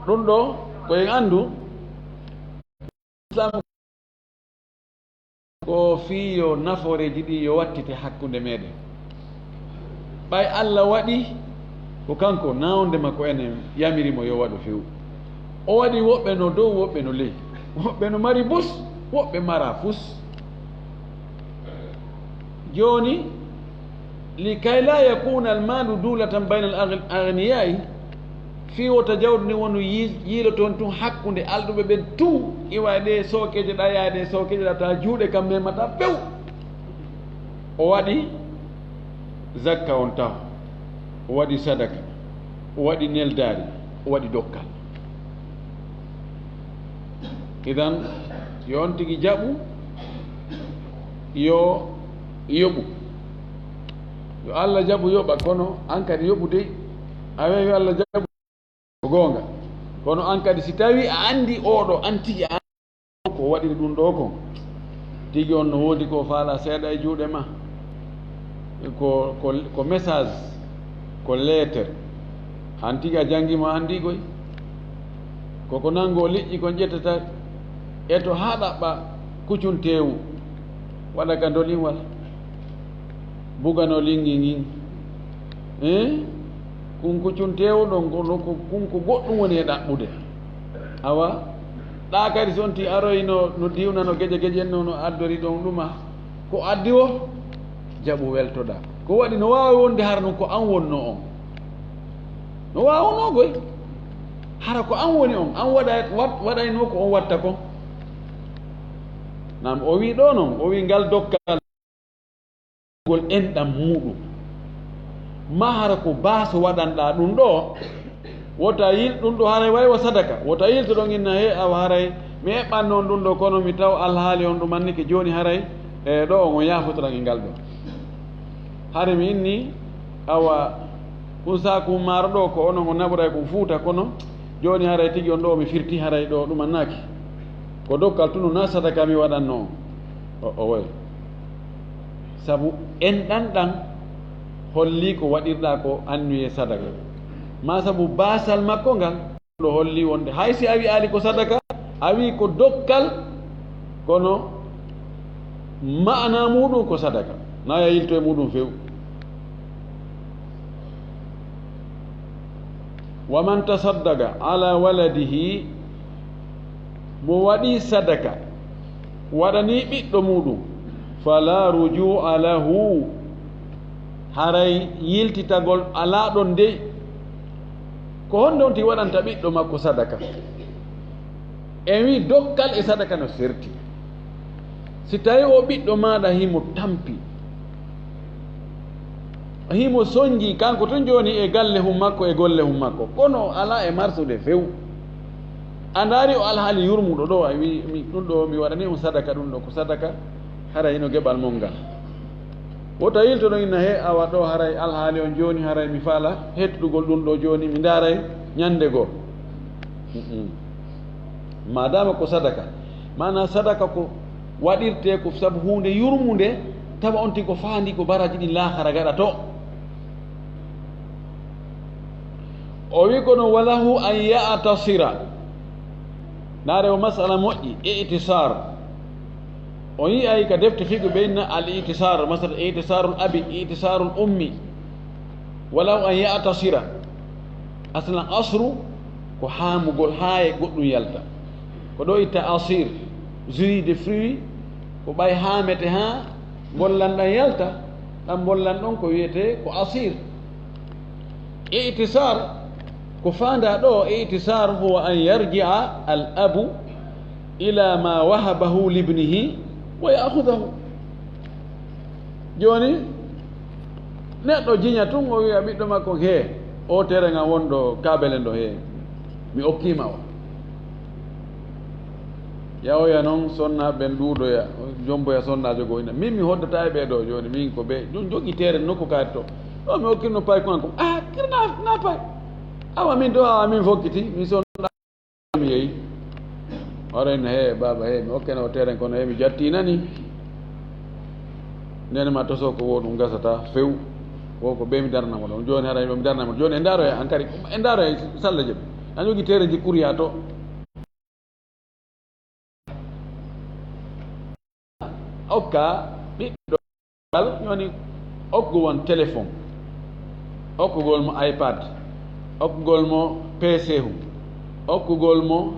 Ɗum ɗo ko en anndu, Islam ko fii yo nafooreeji ɗi yo wattite hakkunde meɗen. Ɓay Allah waɗi ko kanko, naawonde makko enen yamiri mo yo waɗu few. O waɗi woɓɓe no dow, woɓɓe no ley, woɓɓe no mari bus, woɓɓe mara fus. Jooni, likay la yakuna almalu dulatan bayna al-agh-, aghniya'i, fii wota jawdi ndin wonu yi-, yiiloton tun hakkunde alɗuɓe ɓen tun, iwa e ɗe sookeeje ɗa, yaa e ɗe sookeeje ɗa, ta juuɗe kam memata few. O waɗi zakka on taw, o waɗi sadaka, o waɗi neldaari, o waɗi dokkal. Idan, yo on tigi jaɓu, yo yoɓu. Yo Allah jaɓu yoɓa, kono an kadi yoɓu dey. Awe yo Allah jaɓu ko goonga. Kono an kadi si tawi a anndi oɗo, an tigi a anndi ko waɗiri ɗum ɗo kon. Tigi on no woodi ko faala seeɗa e juuɗe ma. Ko, ko, ko message, ko lettre. Han tigi a janngi mo, a anndi koy. Koko nanngoo liƴƴi kon ƴettata e to haa ɗaɓɓa kucunteewu, waɗa ka ndolin wala bugano linngi ngin. Eh? Kun kucunteewu ɗon, ko, ko, kun ko goɗɗum woni e ɗaɓɓude. Awa, ɗa kadi si on ti aroy no, no diwna no geje geje en no, no addori ɗon ɗuma. Ko addi wo, jaɓu weltoɗa. Ko waɗi no waawi wonde hara non ko an wonno on. No waawunoo koy. Hara ko an woni on, an waɗay-, waɗ-, waɗaynoo ko on watta kon. Nam o wii ɗo non, o wii ngal dokkal gol enɗam muuɗum. Ma hara ko baaso waɗanɗaa ɗum ɗo, wota yil ɗum ɗo haray way wa sadaka. Wota yilto ɗon inna he awa haray mi eɓɓanno on ɗum ɗo kono mi taw alhaali on ɗum annike jooni haray e ɗo on on yaafotoran e ngal ɗo. Hari mi inni, awa, kun saaku maaro ɗo ko onon on naɓuray kun fuuta, kono jooni haray tigi on ɗo mi firti haray ɗo ɗum annaaki. Ko dokkal tunu na sadaka mi waɗanno on. O, o woy. Sabu enɗan ɗan holli ko waɗirɗa ko annuye sadaka. Ma sabu baasal makko ngal. Ɗo holli wonde hay si a wi'aali ko sadaka, a wi'i ko dokkal, kono ma'ana muuɗum ko sadaka, na ya yilto e muuɗum few. Wa man tasaddaqa ala waladihi, mo waɗi sadaka, waɗani ɓiɗɗo muuɗum, fala ruju'a lahu, haray yiltitagol alaa ɗon dey. Ko honde on tigi waɗanta ɓiɗɗo makko sadaka? En wi dokkal e sadaka no serti. Si tawi o ɓiɗɗo maaɗa himo tampi, himo sonji kanko tun jooni e galle hum makko e golle hum makko, kono alaa e marsude few. A ndaari o alhaali yurmuɗo ɗo, a wi mi ɗum ɗo mi waɗani on sadaka, ɗum ɗo ko sadaka, hara hino geɓal mon ngal. Wota yilto ɗon inna he awa ɗo haray alhaali on jooni, haray mi faala hettugol ɗum ɗo jooni, mi ndaaray ñande goo. Mm-mm. Maadaama ko sadaka, maanaa sadaka ko waɗirtee ko sabu huunde yurmunde, tawa on tigi ko faandi ko baraji ɗin laakara gaɗa to. O wi kono walahu an ya'tasira. Naare o masala moƴƴi, i'tisar. O yi'ay ka defte fiqh ɓe inna al i'tisar, masal i'tisarul abi, i'tisarul ummi. Walaw an ya'tasira. Aslan asru ko haamugol haa e goɗɗum yalta. Ko ɗo itta asir, jus de fruit, ko ɓay haamete haa mbollan ɗan yalta, ɗan mbollan ɗon ko wiyetee ko asir. I'tisar, ko faandaa ɗo, i'tisar huwa an yarji'a al abu ila ma wahabahu libnihi wa ya'khudahu. Jooni, neɗɗo jiña tun, o wi'a ɓiɗɗo makko, "Hee, oo terenga wonɗo kaabele ndo, hee, mi okkiima o." Yahoya non sonna ɓen ɗuuɗoya, jomboya sonnaajo goo ina, "Min mi hoddata e ɓee ɗoo jooni, min ko ɓe, ɗum jogii teere nokku kaari to. Ɗo mi okkino pay ko an ko, ah, kira na, na pay. Awa min to, awa min fokkiti, mi sonna." Mi yehi. Wara ina, "Hee, baaba, hee, mi okkene o teeren kono, hee, mi jattinani." Nene ma toso ko wo ɗum gasata few. Wo ko ɓe mi darnamo ɗon. Jooni hara mi darnamo. Jooni e ndaroya an kadi, e ndaroya salla jam. An jogii teere ji kuriya to. Okka ɓiɗɗo ngal, woni okkugol mo téléphone, okkugol mo iPad, okkugol mo P C hum, okkugol mo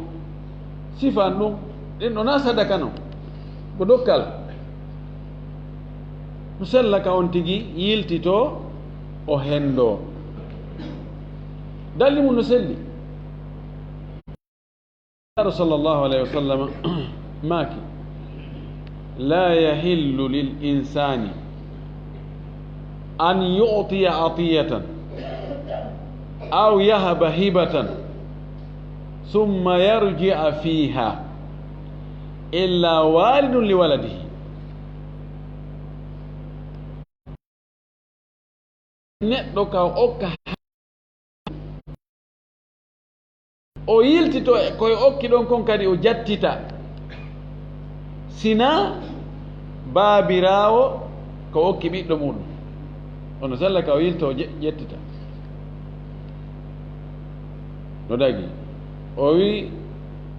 sifan ɗum, ɗin ɗo na sadaka non, ko dokkal. No sella ka on tigi yiltitoo, o henndoo. Dalli mum no selli. Sallallahu alayhi wa sallam maaki, "La yahillu lil insani an yu'tiya atiyatan aw yahaba hibatan thumma yarji'a fiha illa walidun li waladihi." Neɗɗo ka okka, o yiltito e koye okki ɗon kon kadi o jattita, sina baabiraawo ko okki ɓiɗɗo muɗum, ono sella ka o yilto o je-, ƴettita. No dagi. O wi,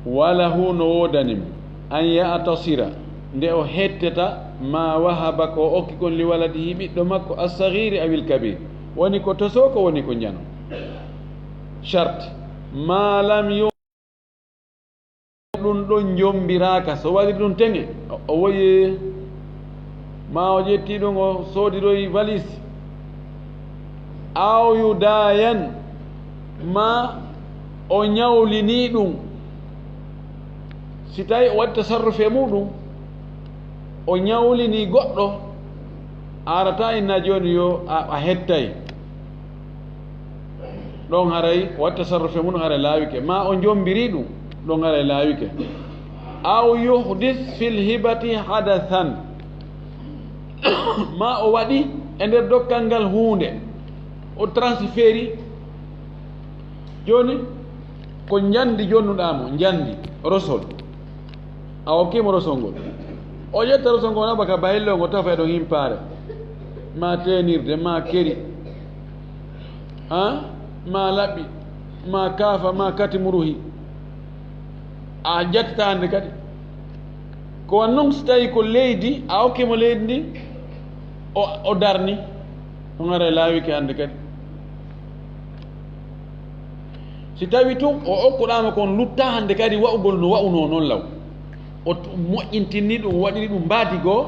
"Walahu no woodanim an ya'tasira, nde o hetteta ma wahaba ko o okki kon li waladihi ɓiɗɗo makko as-saghiri awil kabir." Woni ko toso ko woni ko njano. Charte. Ma lam yu-, ɗum ɗon njombiraaka. So waɗi ɗum teŋe, o, o woyi ma o ƴetti ɗum, o soodiroyi valise. Aw yu daayan, ma o ñawlini ɗum. Si tawi o waɗi tasarrufe muɗum, o ñawlini goɗɗo, a arata inna jooni yo a, a hettay. Ɗon haray o waɗi tasarrufe mum, haray laawike. Ma o jombiri ɗum, ɗon haray laawike. Aw yuhdis fil hibati hadathan. Ma o waɗi e nder dokkal ngal huunde, o transferi. Jooni, ko njandi jonnuɗaa mo, njandi, rosol. A okkii mo rosol ngol. O ƴetta rosol ngol, naɓa ka bahillo ngo, tafa e ɗon himpaare. Ma teenirde, ma keri. Ha? Ma laɓɓi, ma kaafa, ma kati muruhi. A jattata hannde kadi. Ko wan non si tawi ko leydi, a okkii mo leydi ndi, o, o darni. On ara laawike hannde kadi. Si tawi tun o okkuɗaama kon lutta hannde kadi wa'ugol no wa'unoo non law. O t-, moƴƴintinni ɗum, o waɗiri ɗum mbaadi goo,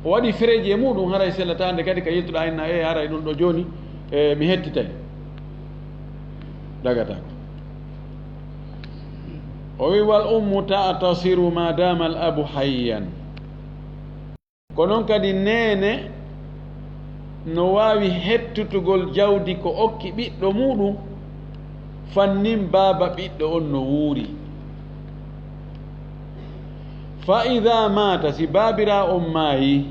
o waɗi fereeji e muɗum, haray sellata hannde kadi ka yiltuɗaa inna, e haray ɗum ɗo jooni, e mi hettitay. Dagataako. O wi, "Wal ummu ta'tasiru ma dama al abu hayyan." Ko non kadi neene no waawi hettutugol jawdi ko okki ɓiɗɗo muɗum, fannin baaba ɓiɗɗo on no wuuri. Fa ida maata, si baabiraawo on maayi,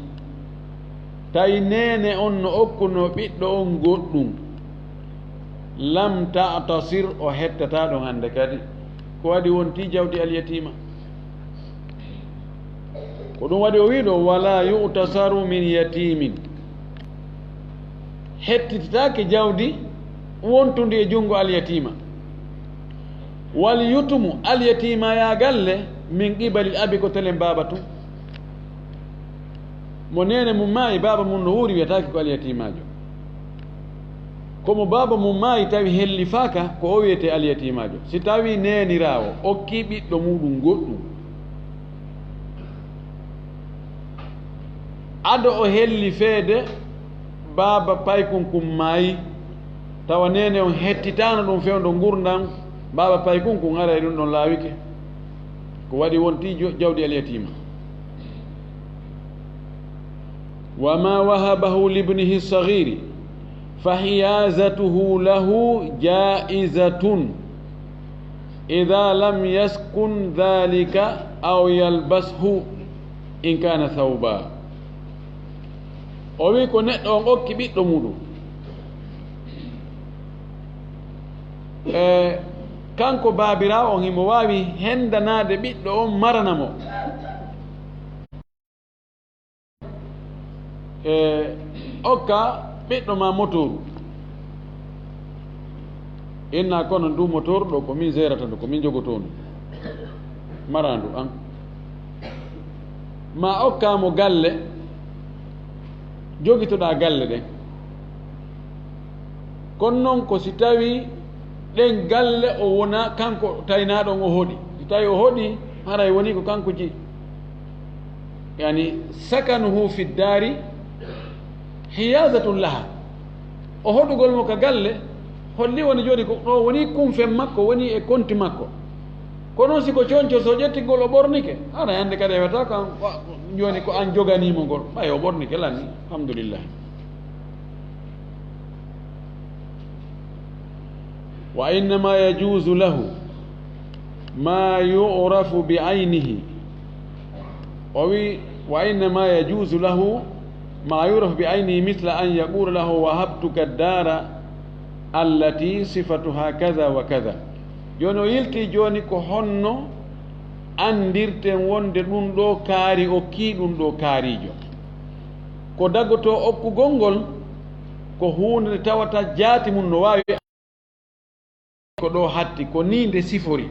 tawi neene on no okkunoo ɓiɗɗo on goɗɗum, lam ta'tasir, o hettataa ɗon hannde kadi. Ko waɗi wonti jawdi alyatiima? Ko ɗum waɗi o wii ɗo, "Wala yu'tasaru min yatimin." Hettititaake jawdi wontundi e junngo alyatiima. Wal yutumu, alyatiima yaa galle, min qibalil abi, ko telen baaba tun. Mo neene mum maayi, baaba mum no wuuri, wiyataake ko alyatiimaajo. Ko mo baaba mum maayi tawi hellifaaka, ko o wiyetee alyatiimaajo. Si tawii neeniraawo okkii ɓiɗɗo muuɗum goɗɗum, ado o hellifeede baaba paykun kun maayi, tawa neene on hettitaano ɗum fewndo ngurndan baaba paykun kun, haray ɗum ɗon laawike. Ko waɗi wontii jo-, jawdi alyatiima. وما وهبه لابنه الصغير فحيازته له جائزة إذا لم يسكن ذلك أو يلبسه إن كان ثوبا. O wi'i ko neɗɗo on okki ɓiɗɗo muuɗum. E, kanko baabiraawo on himo waawi hendanaade ɓiɗɗo on marana mo. E, okka ɓiɗɗo ma motooru. Inna kono ndu motooru ɗo ko min gérata ndu, ko min jogotoo ndu. Marandu an. Ma okka mo galle, jogitoɗaa galle ɗen. Kono non ko si tawii ɗen galle o wona kanko taynaaɗo on o hoɗi. Si tawii o hoɗi, haray woni ko kanko jeyi. Yani, sakanuhu fi ddari hiyazatun laha. O hoɗugol mo ka galle, holli woni jooni ko ɗo woni kumfen makko, woni e konti makko. Kono si ko conco so ƴetti ngol o ɓornike, hara hannde kadi e wata kan, wa-, jooni ko an joganiimo ngol, ɓay o ɓornike lanni, alhamdulillah. وإنما يجوز له ما يعرف بعينه. O wi, وإنما يجوز له ما يعرف بعينه مثل أن يقول له وهبتك الدار التي صفتها كذا وكذا. Jooni o yilti jooni ko honno anndirten wonde ɗum ɗo kaari, okkii ɗum ɗo kaariijo. Ko dagotoo okkugol ngol, ko huunde nde tawata jaati mum no waawi ko ɗo hatti, ko nii nde sifori.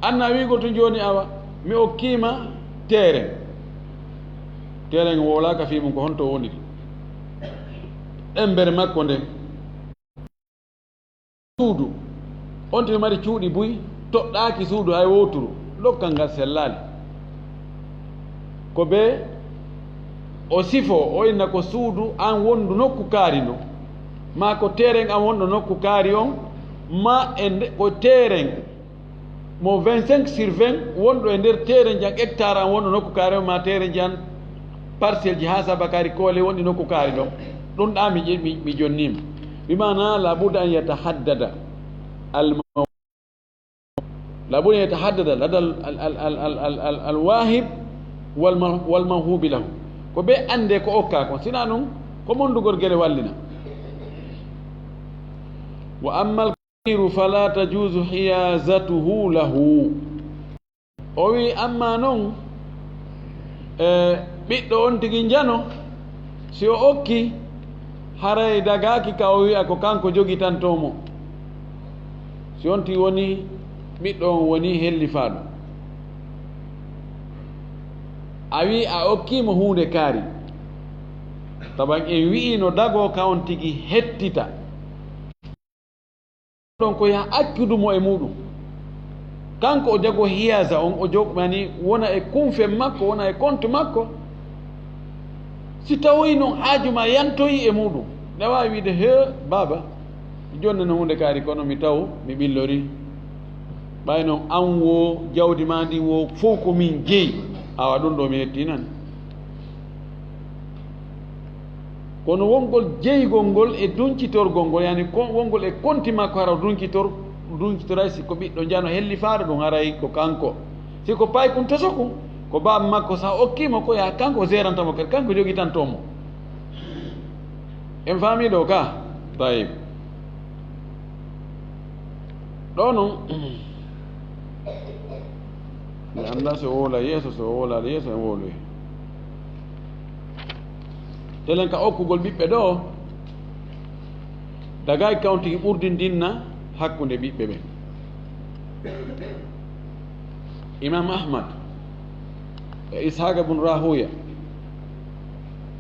Anna wi'ugol tun jooni awa, mi okkiima teeren. Teeren wowlaaka fii mum ko honto woniri. Embere makko nden. Suudu. On tigi mari cuuɗi buy, toɗɗaaki suudu hay wooturu. Dokkal ngal sellaali. Ko bee o sifo, o inna ko suudu an wondu nokku kaari ndon, maa ko teeren an wonɗo nokku kaari on, maa e nde, ko teeren mo vingt-cinq sur vingt wonɗo e nder teeren jan hectare an wonɗo nokku kaari on, maa teeren jan parcelle ji haa saba kaari koole wonɗi nokku kaari ɗon. Ɗum ɗa mi ƴe-, mi, mi jonniima. Bi maana, la budda an yatahaddada al maw-, la budda an yatahaddada lada al, al, al wahib wal ma-, wal mawhubi lahu. Ko ɓe annde ko okka kon. Sina ɗum, ko mondugol gere wallina. Wa ammal kabiru fala tajuzu hiyazatuhu lahu. O wi'i, ammaa non, e, ɓiɗɗo on tigi njano, si o okki, haray dagaaki ka o wi'a ko kanko jogitantoo mo. Si on tigi woni, ɓiɗɗo on woni hellifaaɗo. A wi'i a okkii mo huunde kaari. Taban en wi'i no dagoo ka on tigi hettita. Ɗon ko yaha accudu mo e muuɗum. Kanko o jago hiyaasa on, o jog-, yani wona e kunfe makko, wona e konte makko. Si tawoyi non haaju ma yantoyi e muuɗum, nde waawi wiide, "He, baaba, mi jonnano huunde kaari, kono mi taw mi ɓillori. Ɓay non an wo, jawdi ma ndin wo, fow ko min jeyi. Awa ɗum ɗo mi hetti nan." Kono wongol jeygol ngol e duncitorgol ngol, yani ko wongol e konti makko, hara o duncitor-, duncitoray si ko ɓiɗɗo njano hellifaaɗo ɗum, haray ko kanko. Si ko paykun tosokun, ko baaba makko sa okkii mo ko, yaha kanko o géranta mo kadi, kanko jogitantoo mo. En faamii ɗo ka? Tayib. Ɗo non, mi anndaa so o wowla yeeso, so o wowlaali yeeso, en wowloyi. Telen ka okkugol ɓiɓɓe ɗo, dagay kawntigi ɓurdindinna hakkunde ɓiɓɓe ɓen. Imam Ahmad, e Ishaqa bun Rahuya,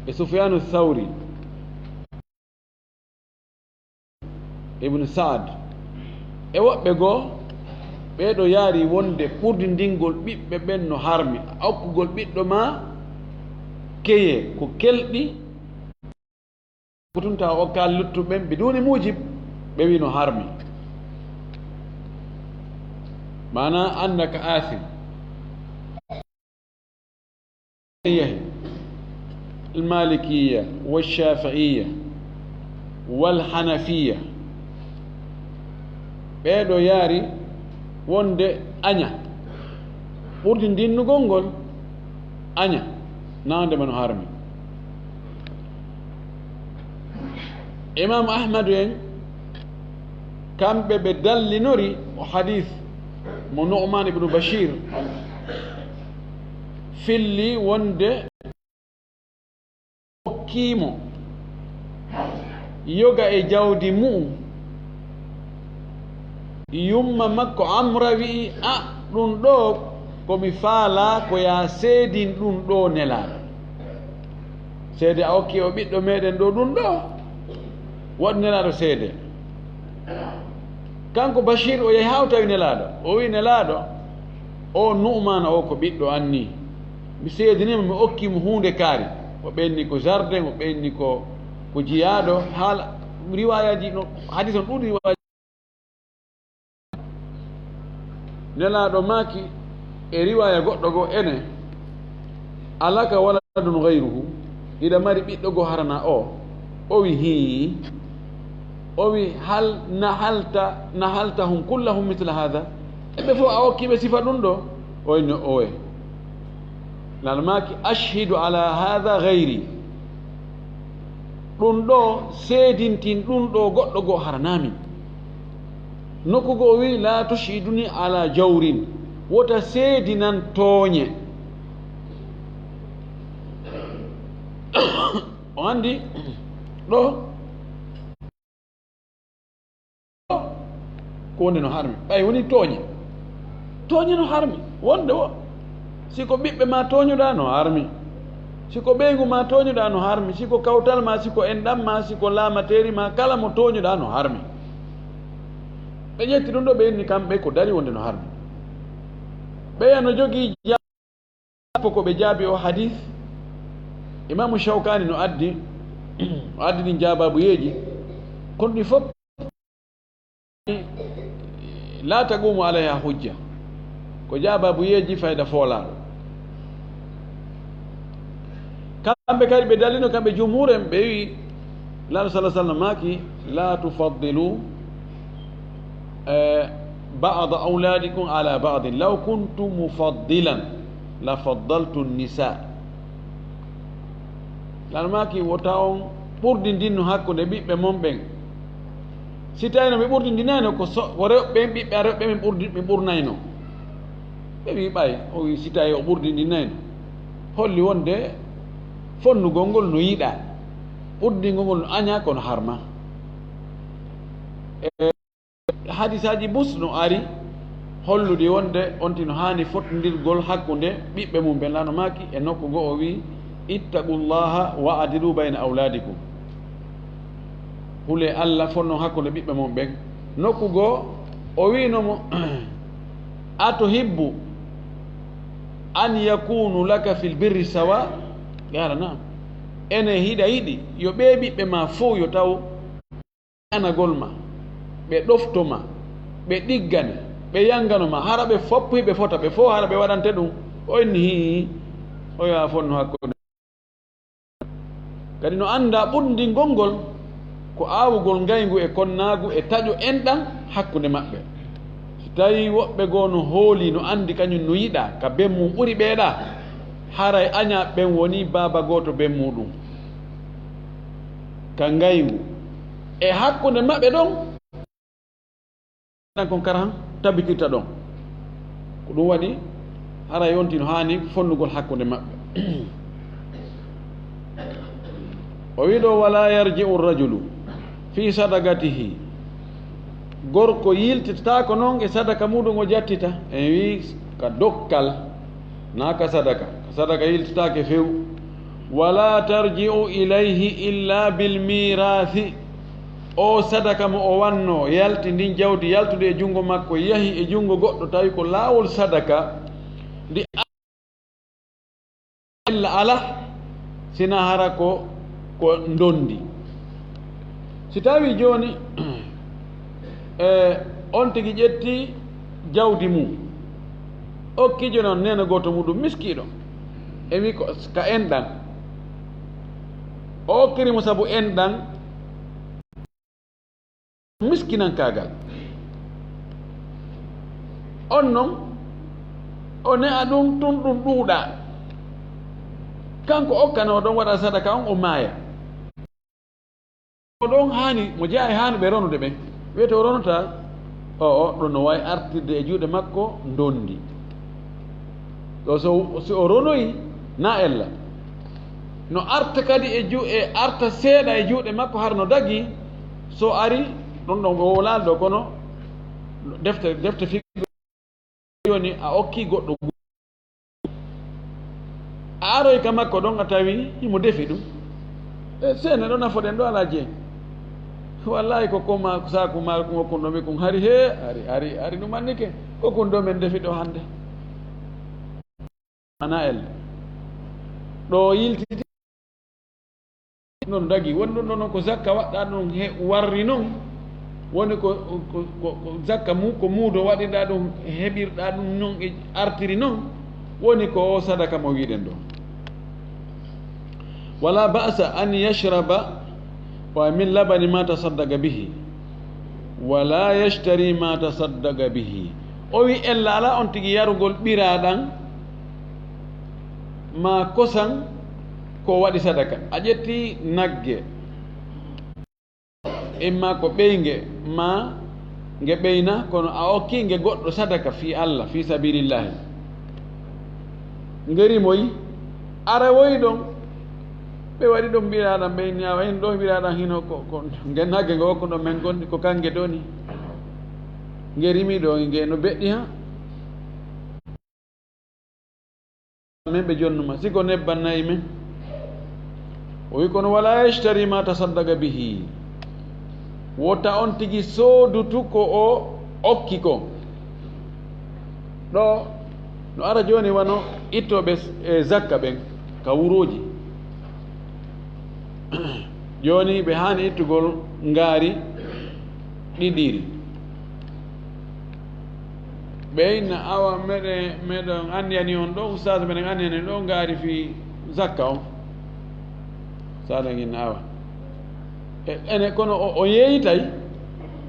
e Sufyanu Thawri, Ibn Saad, e woɓɓe goo, ɓee ɗoo yaari wonde ɓurdindingol ɓiɓɓe ɓen no harmi, okkugol ɓiɗɗo ma keye ko kelɗi, ko tun tawa okkaali luttuɓe ɓen biduuni muujib, ɓe wi no harmi. Maana annaka aasim. Yehi, almalikiya, walshafiiya, walhanafiya. Ɓee ɗoo yaari wonde aña, ɓurdi ndinnugol ngol, aña, nawde ma no harmi. Imam Ahmadu en, kamɓe ɓe dallinori o hadith mo Nu'man ibnu Bashir filli wonde okkiimo yoga e jawdi mu'um. Yumma makko Amra wi'i, "A, ɗum ɗoo ko mi faalaa ko yaa seedin ɗum ɗoo Nelaaɗo." Seede a okki o ɓiɗɗo meɗen ɗoo ɗum ɗoo, waɗu Nelaaɗo seede. Kanko Bashir o yahi haa o tawi Nelaaɗo. O wi'i, "Nelaaɗo, o Nu'maana o ko ɓiɗɗo an nii. Mi seediniima, mi okkii mo huunde kaari." O ɓenni ko jardin, o ɓenni ko, ko jiyaaɗo. Haala riwaayaaji no, hadis on ɗuuɗi riwaayaaji. Nelaaɗo maaki e riwaaya goɗɗo goo ene, "Alaka waladun ghayruhu?" Hiɗa mari ɓiɗɗo goo harana o? O wi, "Hii." O wi, "Hal nahalta, nahaltahum kullahum mithla hadha?" E ɓe fof a okki ɓe sifa ɗum ɗoo? O inni, "Owe." Nelaaɗo maaki, "Ashhidu ala hadha ghayri." Ɗum ɗoo seedintin ɗum ɗoo goɗɗo goo haranaami. Nokku goo o wi'i, "La tushhiduni ala jawrin." Wota seedinan tooñe. O anndi ɗoo ko wonde no harmi. Ɓay woni tooñe. Tooñe no harmi. Wonde wo, si ko ɓiɓɓe ma tooñuɗaa no harmi. Si ko ɓeyngu ma tooñuɗaa no harmi. Si ko kawtal ma, si ko enɗam ma, si ko laamateeri ma, kala mo tooñuɗaa no harmi. Ɓe ƴetti ɗum ɗoo, ɓe inni kamɓe ko dari wonde no harmi. Ɓeya no jogii ja-, sappo ko ɓe jaabi o hadis. Imaamu Shawkaani no addi, o addi ɗin jaabaabuyeeji. Kono ɗi fof, "La taqumu alayha hujja." Ko jaabaabuyeeji fayda foolaaɗo. Kamɓe kadi ɓe dallino, kamɓe jumhuur en, ɓe wi, Nelaaɗo sallallaahu alayhi wa sallam maaki, "La tufaddilu, eh, ba'da awladikum ala ba'din. Law kuntu mufaddilan la faddaltu nisa." Nelaaɗo maaki, "Wota on ɓurdindinno hakkunde ɓiɓɓe mon ɓen. Si tawino mi ɓurdindinayno, ko so, ko rewɓe ɓen, ɓiɓɓe rewɓe ɓen min ɓurdi-, min ɓurnayno." Ɓe wi, "Ɓay," o wi, "si tawi o ɓurdindinayno, holli wonde fonnugol ngol no yiɗaa, ɓurdingol ngol no añaa, kono harma." E hadisaaji bus no ari hollude wonde on tino haani fotndirgol hakkunde ɓiɓɓe mum ɓen. Nelaaɗo maaki e nokku goo o wi, "Ittaqullaha wa adilu bayna awladikum." Hulee Alla, fonnon hakkunde ɓiɓɓe mon ɓen. Nokku goo, o wi'no mo, "Atuhibbu an yakunu laka fil birri sawa?" Qaala, "Na'am." Ene hiɗa yiɗi yo ɓee ɓiɓɓe ma fow yo taw anagol ma, ɓe ɗofto ma, ɓe ɗiggane, ɓe yangano ma, hara ɓe fow hiɓe fota, ɓe fow hara ɓe waɗante ɗum? O inni, "Hii." O wi'a, "Fonno hakkunde." Kadi no anndaa ɓurdingol ngol ko aawugol ngayngu e konnaagu e taƴo enɗam hakkunde maɓɓe. Si tawii woɓɓe goo no hoolii, no anndi kañum no yiɗaa ka ben mum ɓuri ɓee ɗaa, haray añaa ɓen wonii baaba gooto ben muuɗum ka ngayngu. E hakkunde maɓɓe ɗon, ɗan kon karahan tabitirta ɗon. Ko ɗum waɗi haray on tino haani fonnugol hakkunde maɓɓe. O wi'i ɗoo, "Wala yarji'u rajulu fi sadaqatihi." Gorko yiltitaako non e sadaka muuɗum o jattita. En wi'i ka dokkal, naa ka sadaka. Ka sadaka yiltitaake few. "Wala tarji'u ilayhi illa bil mirasi." O sadaka mo o wanno, yalti ndin jawdi yaltude e junngo makko, yahi e junngo goɗɗo, tawi ko laawol sadaka, ndi ella ala, sina hara ko, ko ndondi. Si tawi jooni, e, on tigi ƴetti jawdi mum, okki jooni on neene gooto muɗum miskiiɗo, e wi ko ka enɗan, o okkiri mo sabu enɗan, miskinankaagal. On non, o ne'a ɗum tun ɗum ɗuuɗa. Kanko okkanoo ɗon waɗa sadaka on, o maaya. O ɗon haani, mo jeyaa e haanuɓe ronude ɓen. Wiyete o ronata, o, o, ɗum no waawi artirde e juuɗe makko ndondi. Ɗo so, si o ronoyi, na ella. No arta kadi e ju-, e arta seeɗa e juuɗe makko, har no dagi, so ari, ɗum ɗon o wowlaali ɗo, kono defte, defte fiqh jooni a okki goɗɗo gu-, a aroy ka makko ɗon a tawi himo defi ɗum. E seene ɗo nafoɗen ɗo alaa jeen. Wallahi ko koma saaku ma ko kun ɗo mi kun hari he, hari, hari, hari ɗum annike. Ko kun ɗo men defi ɗo hannde. Ana elle. Ɗo yiltiti non dagi. Woni ɗum ɗo non ko zakka waɗɗa ɗum he warri non. Woni ko, ko, ko, ko zakka mu, ko muudo waɗirɗa ɗum, heɓirɗa ɗum non e artiri non. Woni ko o sadaka mo wiɗen ɗo. Wala ba'sa an yashraba wa min labani ma tasaddaqa bihi. Wala yashtari ma tasaddaqa bihi. O wi ella ala on tigi yarugol ɓiraɗan ma kosan ko waɗi sadaka. A ƴetti nagge, imma ko ɓeynge ma nge ɓeyna, kono a okki nge goɗɗo sadaka fi Allah, fi sabilillahi. Nge rimoyi, ara woyi ɗon. Ɓe waɗi ɗon ɓiraɗan, ɓe inni awa en ɗo ɓiraɗan hino ko, ko nge nagge ngo okkuɗon men gondi ko kange doni. Nge rimi ɗo, nge no beɗɗi ha. Men ɓe jonnuma, si ko nebban nayi men. O wi kono wala yashtari ma tasaddaqa bihi. Wota on tigi soodutu ko o okki ko. Ɗo no ara jooni wano ittooɓe, e, zakka ɓen ka wurooji. Jooni ɓe haani ittugol ngaari ɗiɗiri. Ɓe inna awa meɗen, meɗen anndiyani on ɗo, ustaas meɗen anndiyani ɗo ngaari fii zakka on. Ustaas inna awa. E, ene, kono o, o yeeyitay.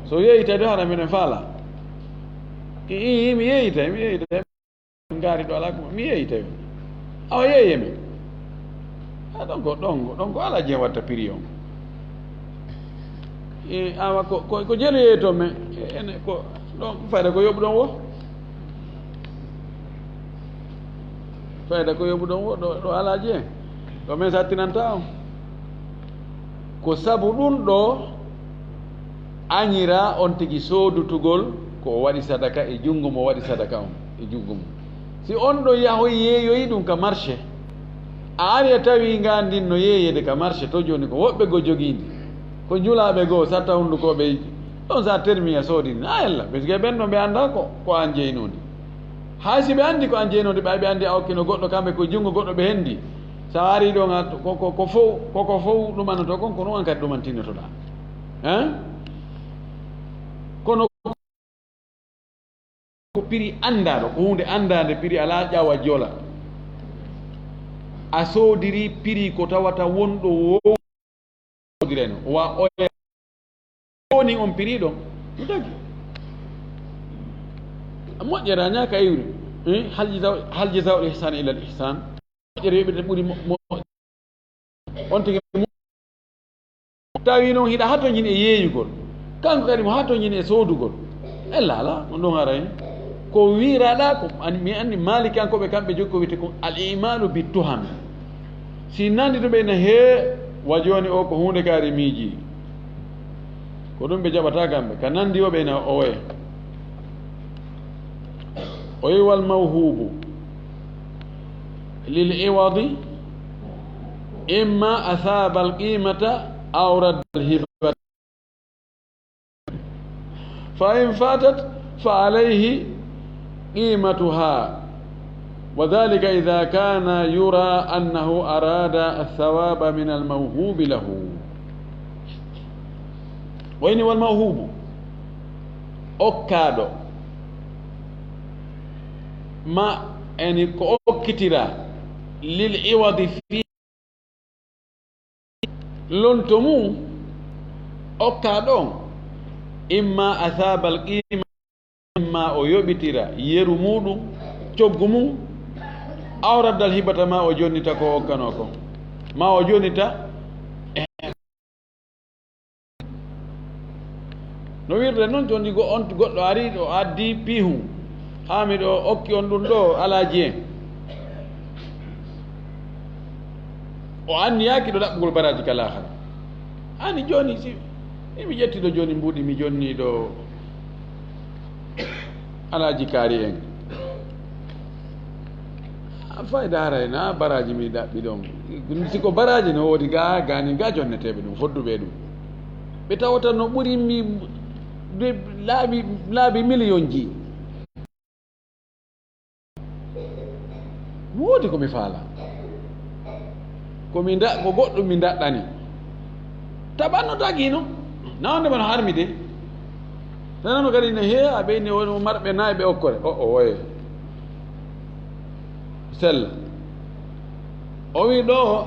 So yeeyitay ɗo hara meɗen faala. I, i, mi yeeyitay, mi yeeyitay. Ngaari ɗo alaa ko mi yeeyitay. Awa yeeye men. A ɗon ko, ɗon ko, ɗon ko alaa jeen watta prix on. E, awa ko, ko, ko jelu yeeyto men. E, ene ko, ɗon fayda ko yoɓu ɗon wo. Fayda ko yoɓu ɗon wo, ɗo, ɗo alaa jeen. Ɗo men sattinanta on. Ko sabu ɗum ɗo añira on tigi soodutugol ko o waɗi sadaka e junngo mo waɗi sadaka on e junngo mum. Si on ɗo yahoyi yeeyoyi ɗum ka marché, a ari a tawi nga ndin no yeeyede ka marché to jooni ko woɓɓe goo jogii ndi. Ko njulaaɓe goo satta hunndukooɓe ɗon sa termi a soodi ndi. Na ella, parce que ɓen ɗon ɓe anndaa ko, ko an jeynoo ndi. Hay si ɓe anndi ko an jeynoo ndi, ɓay ɓe anndi a okkino goɗɗo, kamɓe ko junngo goɗɗo ɓe hendi. Sa ari ɗon a, ko, ko, ko fow, ko, ko fow ɗumanotoo kon, ko ɗum an kadi ɗumantinnotoɗaa. Hein? Kono ko prix anndaaɗo, ko huunde anndaande, prix alaa ƴawa jola. A soodiri prix ko tawata wonɗo wo soodireno. Wa oya woni on prix ɗo. Ɗum tagi. Moƴƴere a ñaaka iwri. Eh, hal jazaa'u, hal jazaa'ul ihsani illa al ihsan. Moƴƴere yoɓirde ɓuri mo, mo, on tigi mo. Tawi noon hiɗa hatonjini e yeeyugol. Kanko kadi mo hatonjini e soodugol. Ella alaa, on ɗon haray. Ko wi'iraɗa ko, an-, mi anndi Maalikiyankooɓe kamɓe jogii ko wi'etee ko al imalu bi tuhami. Si nanndi to ɓe ina hee, wa jooni o ko huunde kaari miiji. Ko ɗum ɓe jaɓata kamɓe. Ka nanndi o ɓe ina owe. O wi wal mawhubu lil iwadi imma asaba al qimata aw radda al hibata. فإن فاتت فعليه قيمتها، وذلك إذا كان يرى أنه أراد الثواب من الموهوب له. Wayni والموهوب, okkaaɗo, ma yani ko okkitiraa, للعوض في lonto mum, okkaaɗo on, إما أثاب القيمة, ma o yoɓitira yeru muuɗum, coggu mum, أو رد الهبة, ma o jonnita ko okkanoo kon, ma o jonnita. No wirde noon, jooni go on goɗɗo ari, o addi piihun, haa miɗo okki on ɗum ɗo alaaji en. O anniyaaki ɗo ɗaɓɓugol baraaji ka laakara. Ani jooni, si, si mi ƴetti ɗo jooni mbuuɗi, mi jonni ɗo alaaji kaari en. A fayda haray na baraaji mi ɗaɓɓi ɗon. Si ko baraaji no woodi ga, gani ga jonneteeɓe ɗum, fodduɓe ɗum. Ɓe tawata no ɓuri mi, ɓe laabi, laabi miliyonji. Mi woodi ko mi faala. Ko mi nda-, ko goɗɗum mi ndaɗɗani. Tabanno dagino. Na wonde mano harmi de. Tanano kadi ne he, a ɓeyni woni marɓe nayi ɓe okkore. O, o, woye. Sella. O wi ɗo,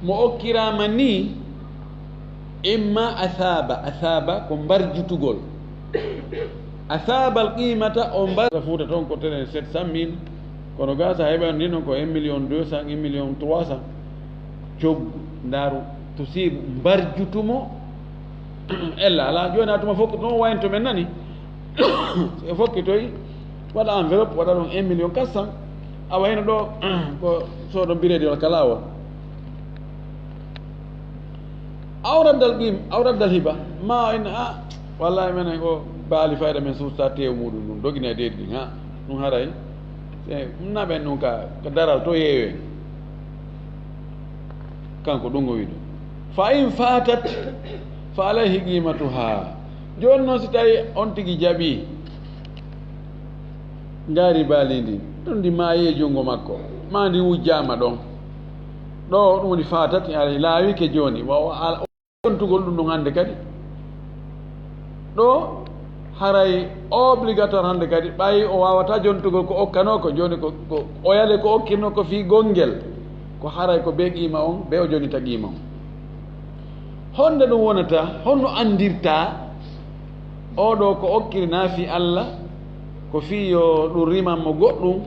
mo okkiraama ni, إما أثاب, أثاب ko mbarjutugol. أثاب القيمة, o mbar-, Fuuta toon ko tene sept cent mille, kono ga sa heɓani ɗin ɗon ko un million deux cent, un million trois cent. Coggu, ndaaru, tusiibu, mbarjutumo. Ella, ala, jooni a tuma fof ko ɗon wayno to men nani. So e fokkitoy, waɗa enveloppe, waɗa ɗon un million quatre cent. Awa hino ɗo, ko soodo biredi walla ka laawol. أو رد القيمة، أو رد الهبة, ma en, a, wallahi menen ko baali fayda men suusta tew muuɗum ɗum, dogina e deedi ɗin, ha, ɗum haray. Se, naɓen ɗum ka, ka daral to yeewen. Kanko ɗum o wiɗo. فإن فاتت فعليه قيمتها. Jooni noon si tawi on tigi jaɓi ngaari baali ndi, ɗum ndi maayi e junngo makko, ma ndi wujjaama ɗon. Ɗo ɗum woni fatat, yani laawike jooni, wa o al-, jontugol ɗum ɗum hannde kadi. Ɗo haray obligatoire hannde kadi, ɓay o waawata jontugol ko okkanoo ko, jooni ko, ko o yale ko okkirnoo ko fii gonngel, ko haray ko be qiima on, be o jonita qiima on. Honde ɗum wonata, honno anndirta oo ɗoo ko okkiri na fii Allah, ko fii yo ɗum riman mo goɗɗum?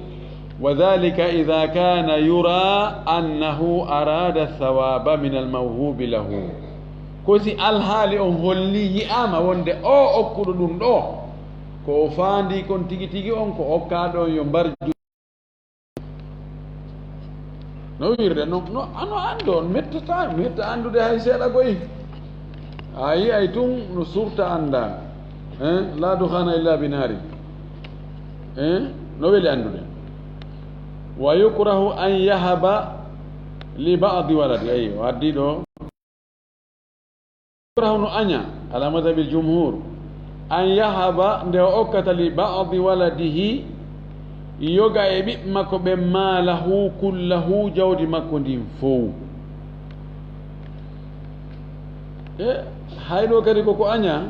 وذلك إذا كان يرى أنه أراد الثواب من الموهوب له. Ko si alhaali on holli, yi'aama wonde oo okkuɗo ɗum ɗoo, ko o faandi kon tigi tigi on, ko okkaaɗo on yo mbarju. No wirde, no, no, ano anndo, on mettata, metta anndude hay seeɗa koy. A yi'ay tun no surta annda. Eh, لا دخان إلا بنار. Eh, no weli anndude. ويكره أن يهب لبعض ولده. Ayi, o addi ɗo. Yukrahu, no aña, على مذهب الجمهور, أن يهب, nde o okkata, لبعض ولده, yoga e ɓiɓɓe makko ɓen, ماله كله, jawdi makko ndin fow. E, hay ɗo kadi koko aña,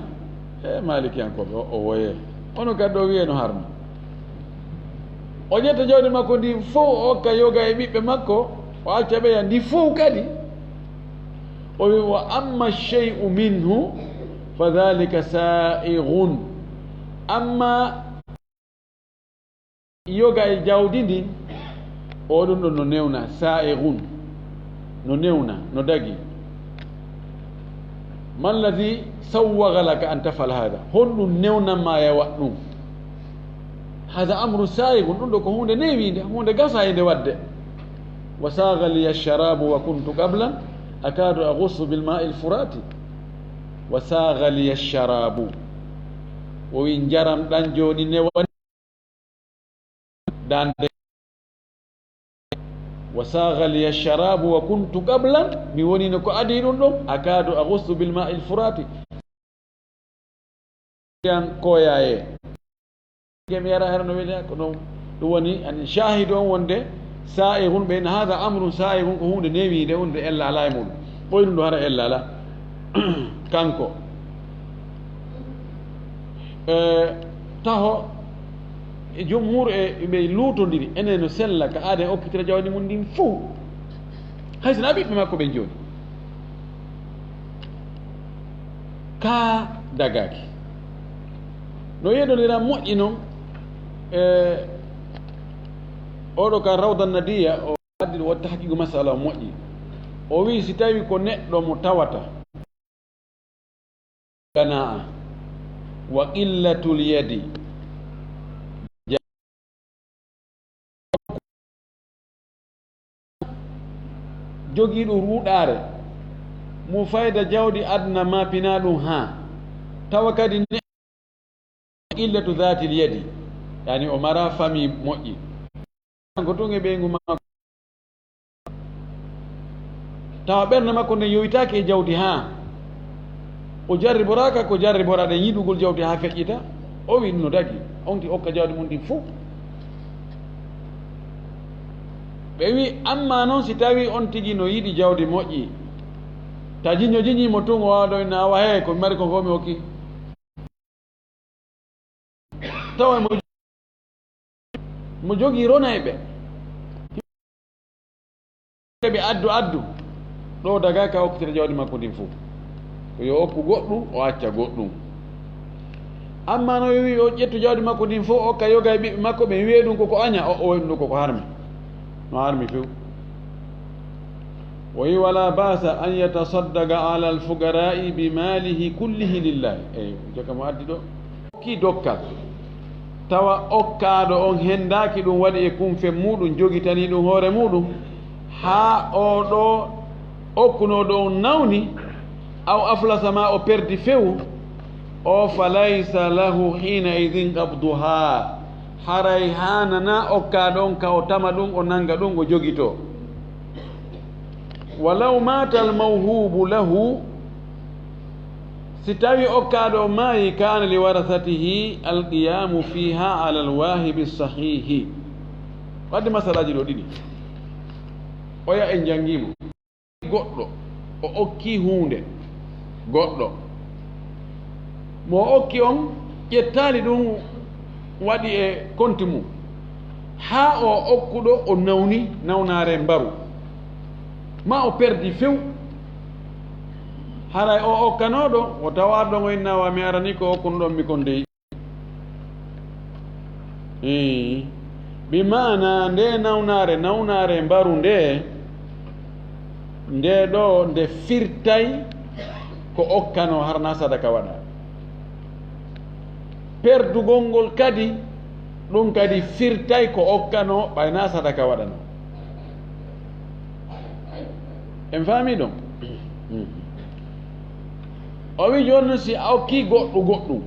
e, Maalikiyankooɓe, o, o woye. Ono kadi ɗo wi'e no harmi. O ƴetta jawdi makko ndin fow, o okka yoga e ɓiɓɓe makko, o acca ɓeya ndi fow kadi. O wi, وأما الشيء منه فذلك سائغ. Amma yoga e jawdi ndin, o ɗum ɗon no newna, سائغ, no newna, no dagi. ما الذي سوغ لك أن تفعل هذا؟ Honɗum newnan ma ya waɗ ɗum? هذا أمر سائغ, ɗum ɗo ko huunde newiinde, huunde gasaande waɗde. وساغ لي الشراب وكنت قبلا أكاد أغوص بالماء الفرات. وساغ لي الشراب. O wi njaram ɗan jooni newani dande. وساغ لي الشراب وكنت قبلا, mi wonino ko adii ɗum ɗon, أكاد أغوص بالماء الفرات. Yan koyaye. Ke mi yara hara no weli ko ɗum, ɗum woni ani shahid on wonde sa'igun ɓe, hada amrun sa'igun, ko hunde newiinde, hunde ella alaa e muɗum. Ɓoy ɗum ɗo hara ella alaa. Kanko. E, taho, e jumhur e ɓe luutondiri, enen no sella ka aaden okkitira jawdi mum ndin fow. Hay sinaa ɓiɓɓe makko ɓen jooni. Ka dagaaki. No yeɗondiraa moƴƴi non, e, oɗo ka Rawda Nadiya, o addi ɗum o tahqiqu masala o moƴƴi. O wi'i si tawi ko neɗɗo mo tawata qana'a wa qillatul yadi. Jogiiɗo ruuɗaare, mo fayda jawdi aduna ma pinaa ɗum haa. Tawa kadi ne qillatu dhatil yadi, yani o mara fami moƴƴi. Kanko tun e ɓeyngu makko. Tawa ɓernde makko nden yowitaaki e jawdi haa. O jarriboraaka ko jarriboraɗen yiɗugol jawdi haa feƴƴita. O wi ɗum no dagi. On ti okka jawdi mum ndin fow. Ɓe wi, amma non si tawi on tigi no yiɗi jawdi moƴƴi, ta jiño jiñi mo tun o waawa ɗo inna awa hee ko mi mari kon fow mi hokki. Tawa mo, mo jogii ronayɓe. Ɓe addu, addu. Ɗo daga ka okkitira jawdi makko ndin fow. Ko yo okku goɗɗum, o acca goɗɗum. Amma no o wi o ƴettu jawdi makko ndin fow, okka yoga e ɓiɓɓe makko, ɓe wi'e ɗum koko aña, o, o waɗi ɗum koko harmi. No harmi few. O wi, "Wala ba'sa an yatasaddaqa ala al-fuqara'i bi malihi kullihi lillahi." Eyi, jaka mo addi ɗo. Okki dokkal. Tawa okkaaɗo on hendaaki ɗum waɗi e kumfe muuɗum, jogitanii ɗum hoore muuɗum, haa oo ɗo okkunooɗo on nawni, aw aflasa ma o perdi few, o fa laysa lahu hiina idin qabduha. Haray haananaa okkaaɗo on ka o tama ɗum, o nanga ɗum, o jogitoo. Walaw maata almawhubu lahu, si tawi okkaaɗo on maayi, kaana li warasatihi alqiyamu fiha ala alwahibi sahihi. Wadde masalaaji ɗo ɗiɗi. Oya en janngiimo. Goɗɗo, o okki huunde goɗɗo. Mo o okki on ƴettaali ɗum waɗi e konti mum. Haa o okkuɗo o nawni nawnaare mbaru. Ma o perdi few. Haray o okkanooɗo, o tawaɗo ngo inna wa mi arani ko okkunoɗon mi kon dey. Ii. Bi maana nde nawnaare, nawnaare mbaru nde, nde ɗo, nde firtay ko okkano harna sadaka waɗa. Perdugol ngol kadi, ɗum kadi firtay ko okkano ɓayna sadaka waɗano. En faami ɗum? O wi jooni si a okki goɗɗo goɗɗum,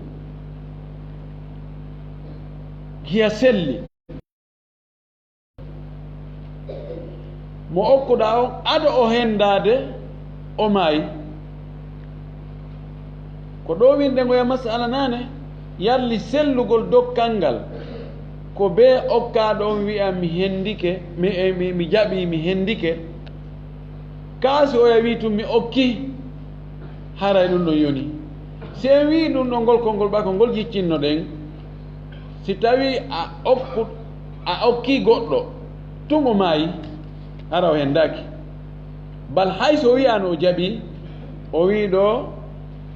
hiya selli. Mo okkuɗaa on, ado o hendaade, o maayi. Ko ɗo winɗe ngoya masala naane, yalli sellugol dokkal ngal, ko bee okkaaɗo on wi'a mi hendike, mi, mi, mi jaɓi, mi hendike. Kaa si oya wi tun mi okki, haray ɗum ɗon yoni. Si en wi ɗum ɗon ngol konngol ɓa ko ngol jiccinnoɗen, si tawi a okku, a okki goɗɗo, tun o maayi, hara o hendaaki. Bal hay so o wi'aano o jaɓi, o wi ɗo,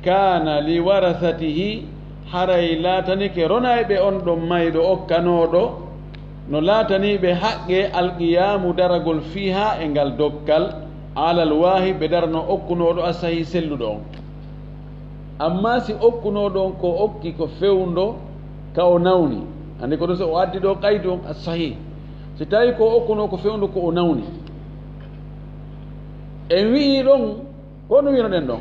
kaana li warasatihi, haray laatanike ronayɓe on ɗon mayɗo okkanooɗo, no laatanii ɓe haqqe alqiyaamu daragol fiihaa e ngal dokkal, alal waahib ɓe darano okkunooɗo asahi selluɗo on. Amma si okkunooɗo on ko okki ko fewndo ka o nawni, andi ko ɗum so o addi ɗo qaydu on asahi. Si tawi ko okkunoo ko fewndo ko o nawni. En wi'i ɗon, ko no winoɗen ɗon?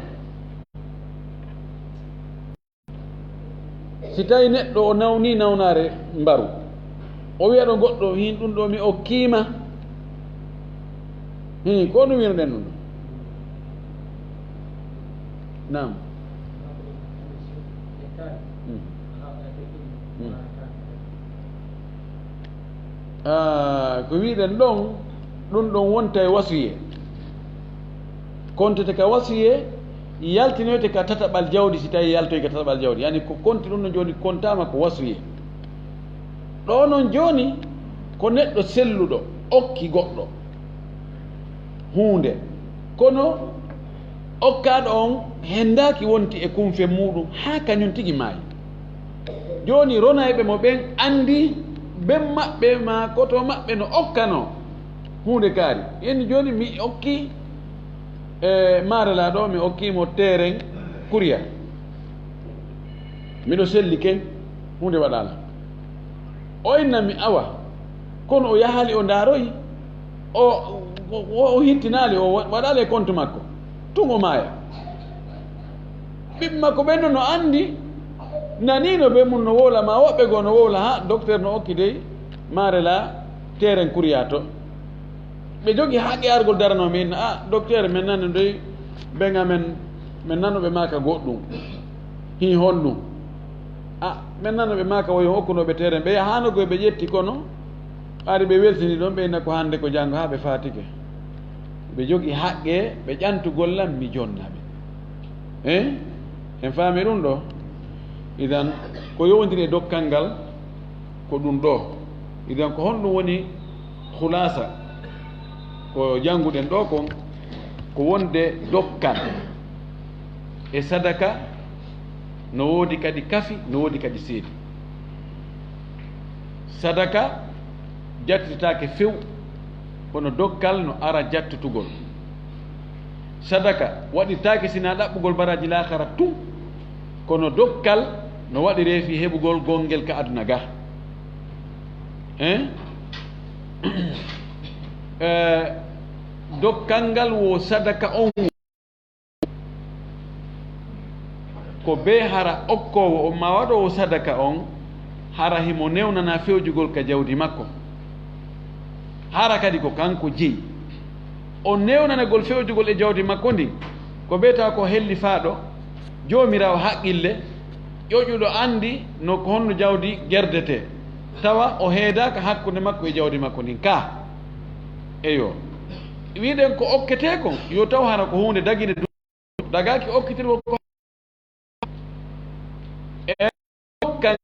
Si tawi neɗɗo o nawni nawnaare mbaru, o wi'a ɗo goɗɗo, hin ɗum ɗo mi okkiima. Hin, ko ɗum winoɗen ɗum ɗo? Naam. Hmm. Ah, ko wiɗen ɗon, ɗum ɗon wonta e wasuye. Kontete ka wasuye, yaltinoyte ka tataɓal jawdi, si tawi yaltoyi ka tataɓal jawdi. Yani ko konti ɗum no jooni kontaama ko wasuye. Ɗo non jooni, ko neɗɗo selluɗo, okki goɗɗo huunde. Kono okkaaɗo on hendaaki wonti e kumfe muuɗum haa kañum tigi maayi. Jooni ronayɓe mo ɓen anndi ben maɓɓe maa koto maɓɓe no okkanoo huunde kaari. Yen jooni mi okki, e, maarelaaɗo, mi okkii mo teeren kuriya. Miɗo selli ken, huunde waɗaala. O inna mi awa, kono o yahaali o ndaaroyi, o, o, o hittinaali, o wa-, waɗaali e compte makko. Tun o maaya. Ɓiɓɓe makko ɓen no anndi, naniino ɓe mun no wowla, ma woɓɓe goo no wowla, ha, docteur no okki dey, maarelaa, teeren kuriya to. Ɓe jogi haqqe argol daranoo mi inna, "Ah, docteur, men nani dey, ben amen, men nano ɓe maaka goɗɗum." Hii honɗum? "Ah, men nano ɓe maaka woyon okkunooɓe teeren." Ɓe yahaano goy ɓe ƴetti kono, ari ɓe weltini ɗon, ɓe inna ko hannde ko janngo haa ɓe faatike. Ɓe jogi haqqe, ɓe ƴantu golla, mi jonna ɓe. Eh? En faami ɗum ɗo? Idan, ko yowondiri e dokkal ngal, ko ɗum ɗo. Idan, ko honɗum woni khulasa? Ko jannguɗen ɗo kon, ko wonde dokkal e sadaka no woodi kadi kafi, no woodi kadi seedi. Sadaka jattitaake few, kono dokkal no ara jattutugol. Sadaka waɗirtaake sina ɗaɓɓugol baraaji laakara tun, kono dokkal no waɗiree fii heɓugol gongel ka aduna ga. Hein? Eh, dokkal ngal wo sadaka on. Ko bee hara okkoowo on maa waɗoowo sadaka on, hara himo newnana fewjugol ka jawdi makko. Hara kadi ko kanko jeyi. On newnanagol fewjugol e jawdi makko ndin, ko bee tawa ko hellifaaɗo, joomiraawo haqqille, ƴoƴuɗo anndi no ko honno jawdi gerdetee, tawa o heedaaka hakkunde makko e jawdi makko ndin. Ka, eyo, wiɗen ko okketee kon, yo taw hara ko huunde daginde dagaaki okkitirgol ko e dokkal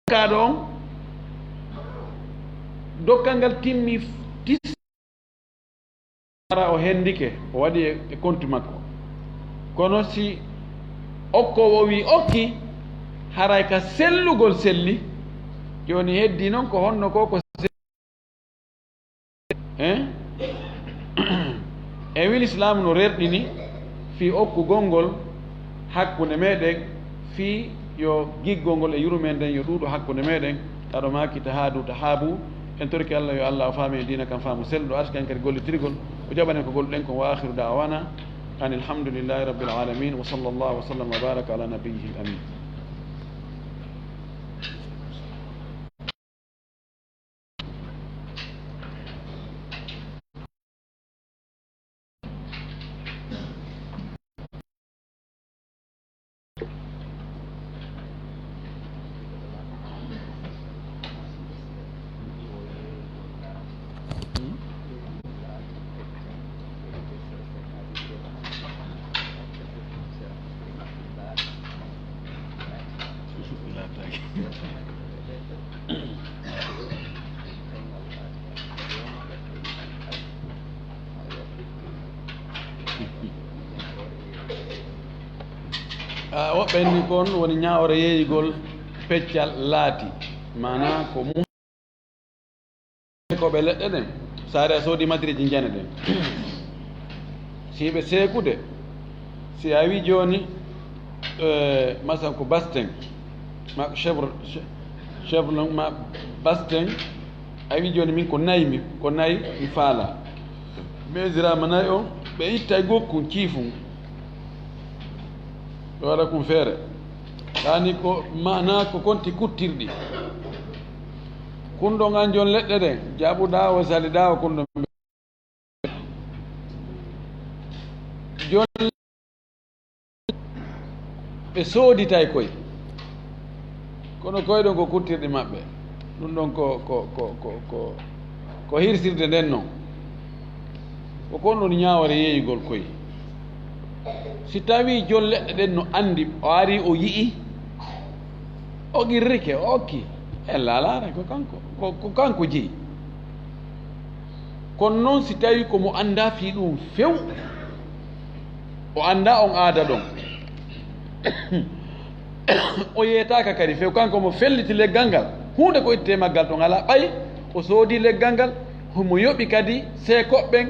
ngal. Dokkal ngal timmi tis, hara o hendike, o waɗi e, e konti makko. Kono si okkoowo wi okki, haray ka sellugol selli, jooni heddi non ko honno ko, ko Hein? E wi Lislaamu no rerɗini fii okkugol ngol hakkunde meɗen, fii yo giggol ngol e yurmeende nden yo ɗuuɗu hakkunde meɗen. Taɗo maaki tahaadu tahaabu. En torike Alla yo Alla o faami en diina kan faamu selluɗo, arsuka en kadi gollitirgol, o jaɓan en ko golluɗen kon. Wa aakhiru da'waana anil hamdulillahi rabbil aalamiin. Wa sallallaahu wa sallama wa baaraka alaa nabiyyihil amiin. Ah, woɓɓe inni kon woni ñaawore yeeyigol peccal laati, maanaa ko mu-, ko ɓe leɗɗe ɗen, saare a soodi madiriji njane ɗen. Si ɓe seekude, si a wi jooni, eh, masalan ko basten, ma ko chevre, che-, chevre non ma basten, a wi jooni min ko nayi mi, ko nayi mi faala. Ɓe esiraama nayi o, ɓe itta e gokkun ciifun. Ɓe waɗa kun feere. Ɗaani ko maanaa ko konti kuttirɗi. Kun ɗon an jon leɗɗe ɗen, jaɓuɗaa o, saliɗaa o, kun ɗon. Jon ɓe sooditay koy. Kono koyɗon ko kuttirɗe maɓɓe. Ɗum ɗon ko, ko, ko, ko, ko, ko hirsirde nden non. Ko kon woni ñaawore yeeyugol koy. Si tawii jon leɗɗe ɗen no anndi, o ari o yi'i, o qirrike, o okki, en laalaare ko kanko, ko, ko kanko jeyi. Kono noon si tawii ko mo anndaa fii ɗum few, o anndaa on aada ɗon, o yeetaaka kadi few, kanko mo felliti leggal ngal, huunde ko ittee maggal ɗon alaa, ɓay o soodi leggal ngal, homo yoɓi kadi seekooɓe ɓen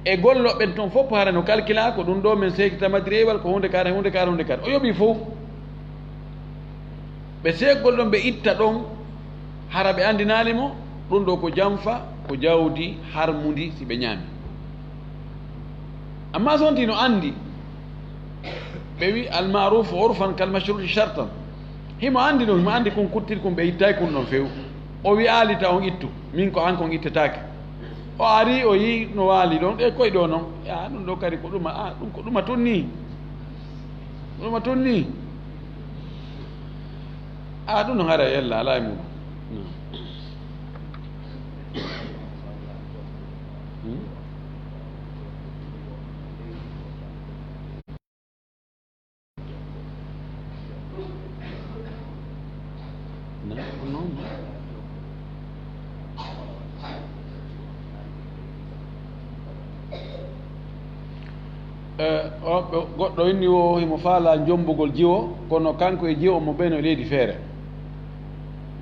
e gollooɓe ɓen ton fof, hara no kalkilaa ko ɗum ɗo men seekita matériel, ko huunde kaare, huunde kaare, huunde kaare, o yoɓi fof. Ɓe seekgol ɗon, ɓe itta ɗon, hara ɓe anndinaali mo, ɗum ɗo ko janfa, ko jawdi harmundi si ɓe ñaami. Amma so wonti no anndi, ɓe wi: "Al ma'ruf urfan kal mashruti shartan." Himo anndi ɗum, himo anndi kun kuttiri kun, ɓe ittay kun ɗon few. O wi'aali ta on ittu, min ko an kon ittetaake. O ari, o yi no waali ɗon, e koy ɗo non. Ya, ɗum ɗo kadi ko ɗuma, a, ɗum ko ɗuma tun ni. Ko ɗuma tun ni. A, ɗum no hara e ella, alaa e mum. Hmm? Na, ko noon. Eh, o, ɓe, goɗɗo inni o, himo faalaa jommbugol jiwo, kono kanko e jiwo mo ɓen no e leydi feere.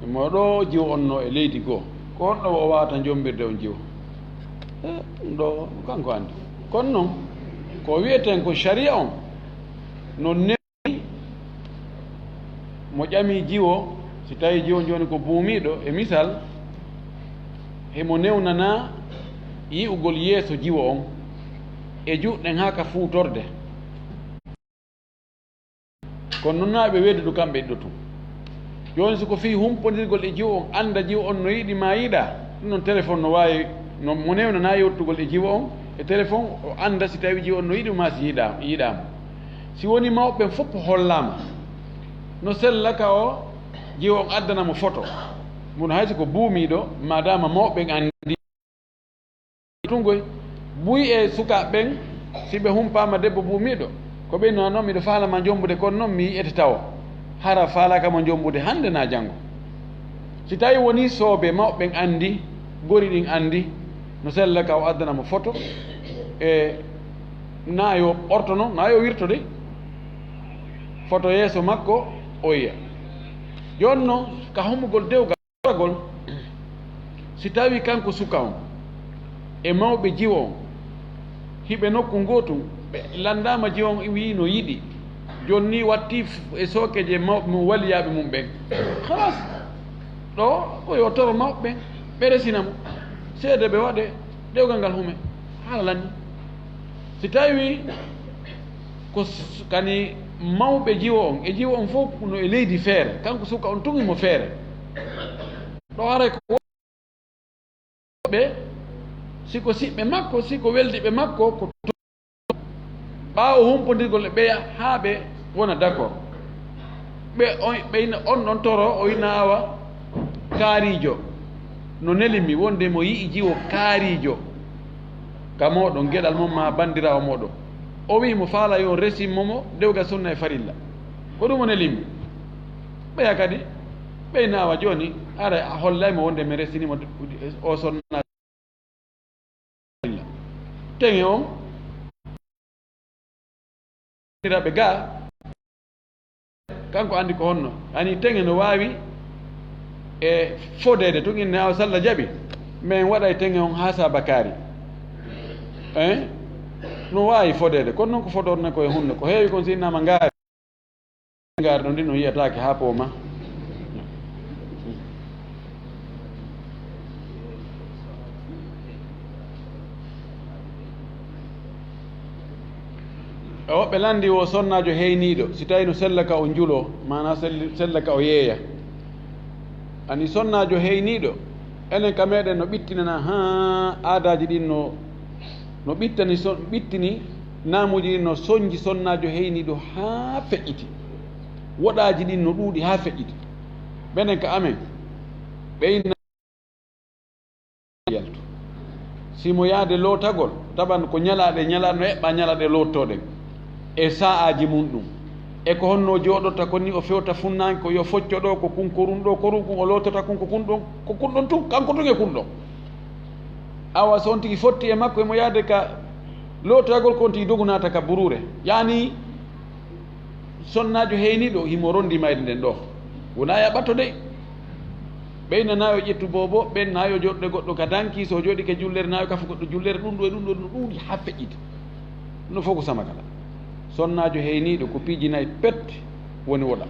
Mo ɗo jiwo on no e leydi goo. Ko honɗo o waawata jommbirde on jiwo? Eh, ɗum ɗo, ko kanko anndi. Kono noon, ko wi'eten ko sariya on, no ne- mo ƴami jiwo, si tawii jiwo jooni ko buumiiɗo, e misal, himo newnanaa yi'ugol yeeso jiwo on e juuɗe haa ka fuutorde. Kono noon naa ɓe weddudu kamɓe ɗiɗo tun. Jooni si ko fii humpondirgol e jiwo on, annda jiwo on no yiɗi maa yiɗaa, ɗum noon téléphone no waawi, no mo newnanaa yettugol e jiwo on e téléphone, o annda si tawii jiwo on no yiɗi maa si yiɗaa, yiɗaa mo. Si woni mawɓe ɓen fof hollaama, no sella ka o jiwo on addana mo foto mum, hay si ko buumiiɗo, maadaama mawɓe ɓen anndi. Tungoy, buy e sukaaɓe ɓen, si ɓe humpaama debbo buumiiɗo, ko ɓe no, "Non, miɗo faala ma jommbude, kono noon mi yi'ete tawo." Hara faalaaka mo jommbude hannde naa janngo. Si tawii wonii soobe mawɓe ɓen anndi, gori ɗin anndi, no sella ka o addana mo foto, e naa yo ɓortono, naa yo wirto de, foto yeeso makko, o yi'a. Jooni noon, ka hommugol dewgal, gol, si tawii kanko suka on e mawɓe jiwo on, hiɓe nokku ngootu, ɓe lanndaama jiwo on, wi'i no yiɗi, jooni nii watti f-, e sookeeje mawɓe mum, waliyaaɓe mum ɓen. Halas, ɗo ko yo toro mawɓe ɓen, ɓe resina mo. Seede ɓe waɗe, dewgal ngal hume. Haala lanni. Si tawii ko s-, kani mawɓe jiwo on, e jiwo on fof no e leydi feere, kanko suka on tun himo feere. Ɗo haray ko ɓe, si ko siɓɓe makko, si ko weldiiɓe makko, ko to-, ɓaawo humpondirgol e ɓeya haa ɓe wona d'accord. Ɓe on, ɓe ina, on ɗon toro, o ina awa kaariijo. No neli mi wonde mo yi'i jiwo kaariijo ka mooɗon, geɗal mon maa banndiraawo mooɗon. O wi'i mo faala yo on resin mo mo dewgal sunna e farilla. Ko ɗum o neli mi. Ɓeya kadi, ɓe ina awa jooni, ara a hollay mo wonde mi resini mo o sunna. Teŋe on, ɓe ga, kanko anndi ko honno. Ani teŋe no waawi e fodeede tun, inne awa salla jaɓi, mais en waɗay teŋe on haa saba kaari. Hein? No waawi fodeede, kono noon ko fodorne ko e hunde, ko heewi kon si innama ngaari. Ngarɗo ndi no yiyataake haa pooma. E woɓɓe lanndi wo sonnaajo heyniiɗo, si tawii no sella ka o njuloo, maanaa sell-, sella ka o yeeya. Ani sonnaajo heyniiɗo, enen ka meɗen no ɓittinana haa aadaaji ɗin no, no ɓittani son-, ɓittini naamuuji ɗin no sonji sonnaajo heyniiɗo haa feƴƴiti. Woɗaaji ɗin no ɗuuɗi haa feƴƴiti. Menen ka amen, ɓeyna yaltu. Si mo yaade lootagol, taban ko ñalaaɗe, ñalaaɗe no eɓɓa ñalaaɗe loottooɗen. E sa'aaji mum ɗum. E ko honno jooɗorta ko ni o fewta funnaanke ko yo focco ɗo, ko kun korun ɗo, korun kun o lootota kun ko kun ɗon, ko kun ɗon tun, kanko tun e kun ɗon. Awa so on tigi fotti e makko, emo yaade ka lootagol ko on tigi dogu naata ka buruure. Yaani, sonnaajo heyniiɗo himo rondi mayde nden ɗo. Wona ya ɓatto de. Ɓeyna nayo ƴettu boobo, ɓen nayo joɗɗo goɗɗo ka danki, so joɗi ke jullere nayo kafu goɗɗo jullere, ɗum ɗo e ɗum ɗo, ɗum ɗuuɗi ha feƴƴiti. No fof ko sama kala. Sonnaajo heyniiɗo ko piiji nayi pet woni woɗa.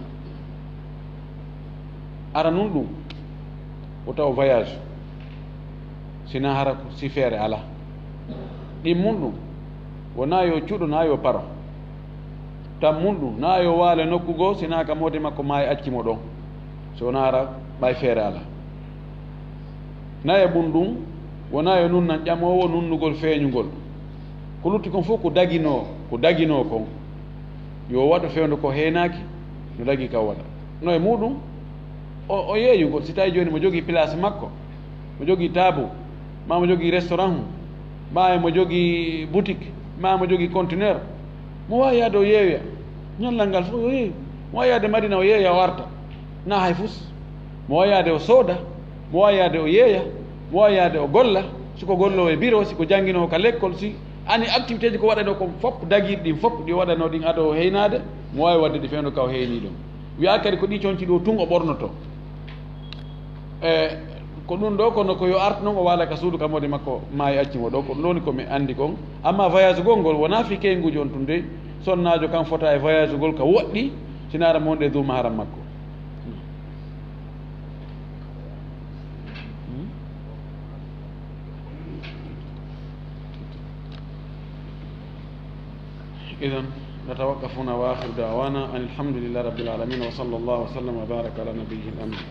Ara nun ɗum, o taw voyage. Sina hara ko si feere ala. Ɗimmun ɗum, wona yo cuɗo, na yo paro. Tammun ɗum, na yo waale nokku goo, sina ka moodi makko maayi acci mo ɗon. So wona hara ɓay feere ala. Nayaɓun ɗum, wona yo nunnan ƴamoowo nunnugol feeñugol. Ko lutti kon fof ko daginoo, ko daginoo kon. Yo waɗu fewndo ko heenaaki, no dagi ka waɗa. No e muɗum, o, o yeeyugol, si tawi jooni mo jogii place makko, mo jogii taabu, ma mo jogii restaurant, ma e mo jogii boutique, ma mo jogii conteneur, mo waawi yaade o yeeya. Ñallal ngal fof yo yeeyu. Mo waawi yaade Madina o yeeya o arta. Na hay fus. Mo waawi yaade o sooda, mo waawi yaade o yeeya, mo waawi yaade o golla, si ko golloowo e biro, si ko jannginoowo ka lekkol, si ani activité ji ko waɗanoo kon fof, dagiiɗi ɗin fof, ɗi o waɗanoo ɗin ado o heynaade, mo waawi waɗde ɗi fewndo ka o heynii ɗum. Wiyaa kadi ko ɗi conci ɗo tun o ɓornotoo. E ko ɗum ɗo, kono ko yo artu non o waala ka suudu ka moodi makko, maayi acci mo ɗo, ko ɗum ɗo woni ko mi anndi kon. Amma voyage gol ngol wonaa fii keynguuji on tun dey, sonnaajo kan fota e voyage gol ka woɗɗi, sinaara mo wonde e duuma haram makko. إذن نتوقف هنا، وآخر دعوانا أن الحمد لله رب العالمين، وصلى الله وسلم وبارك على نبيه الأمين.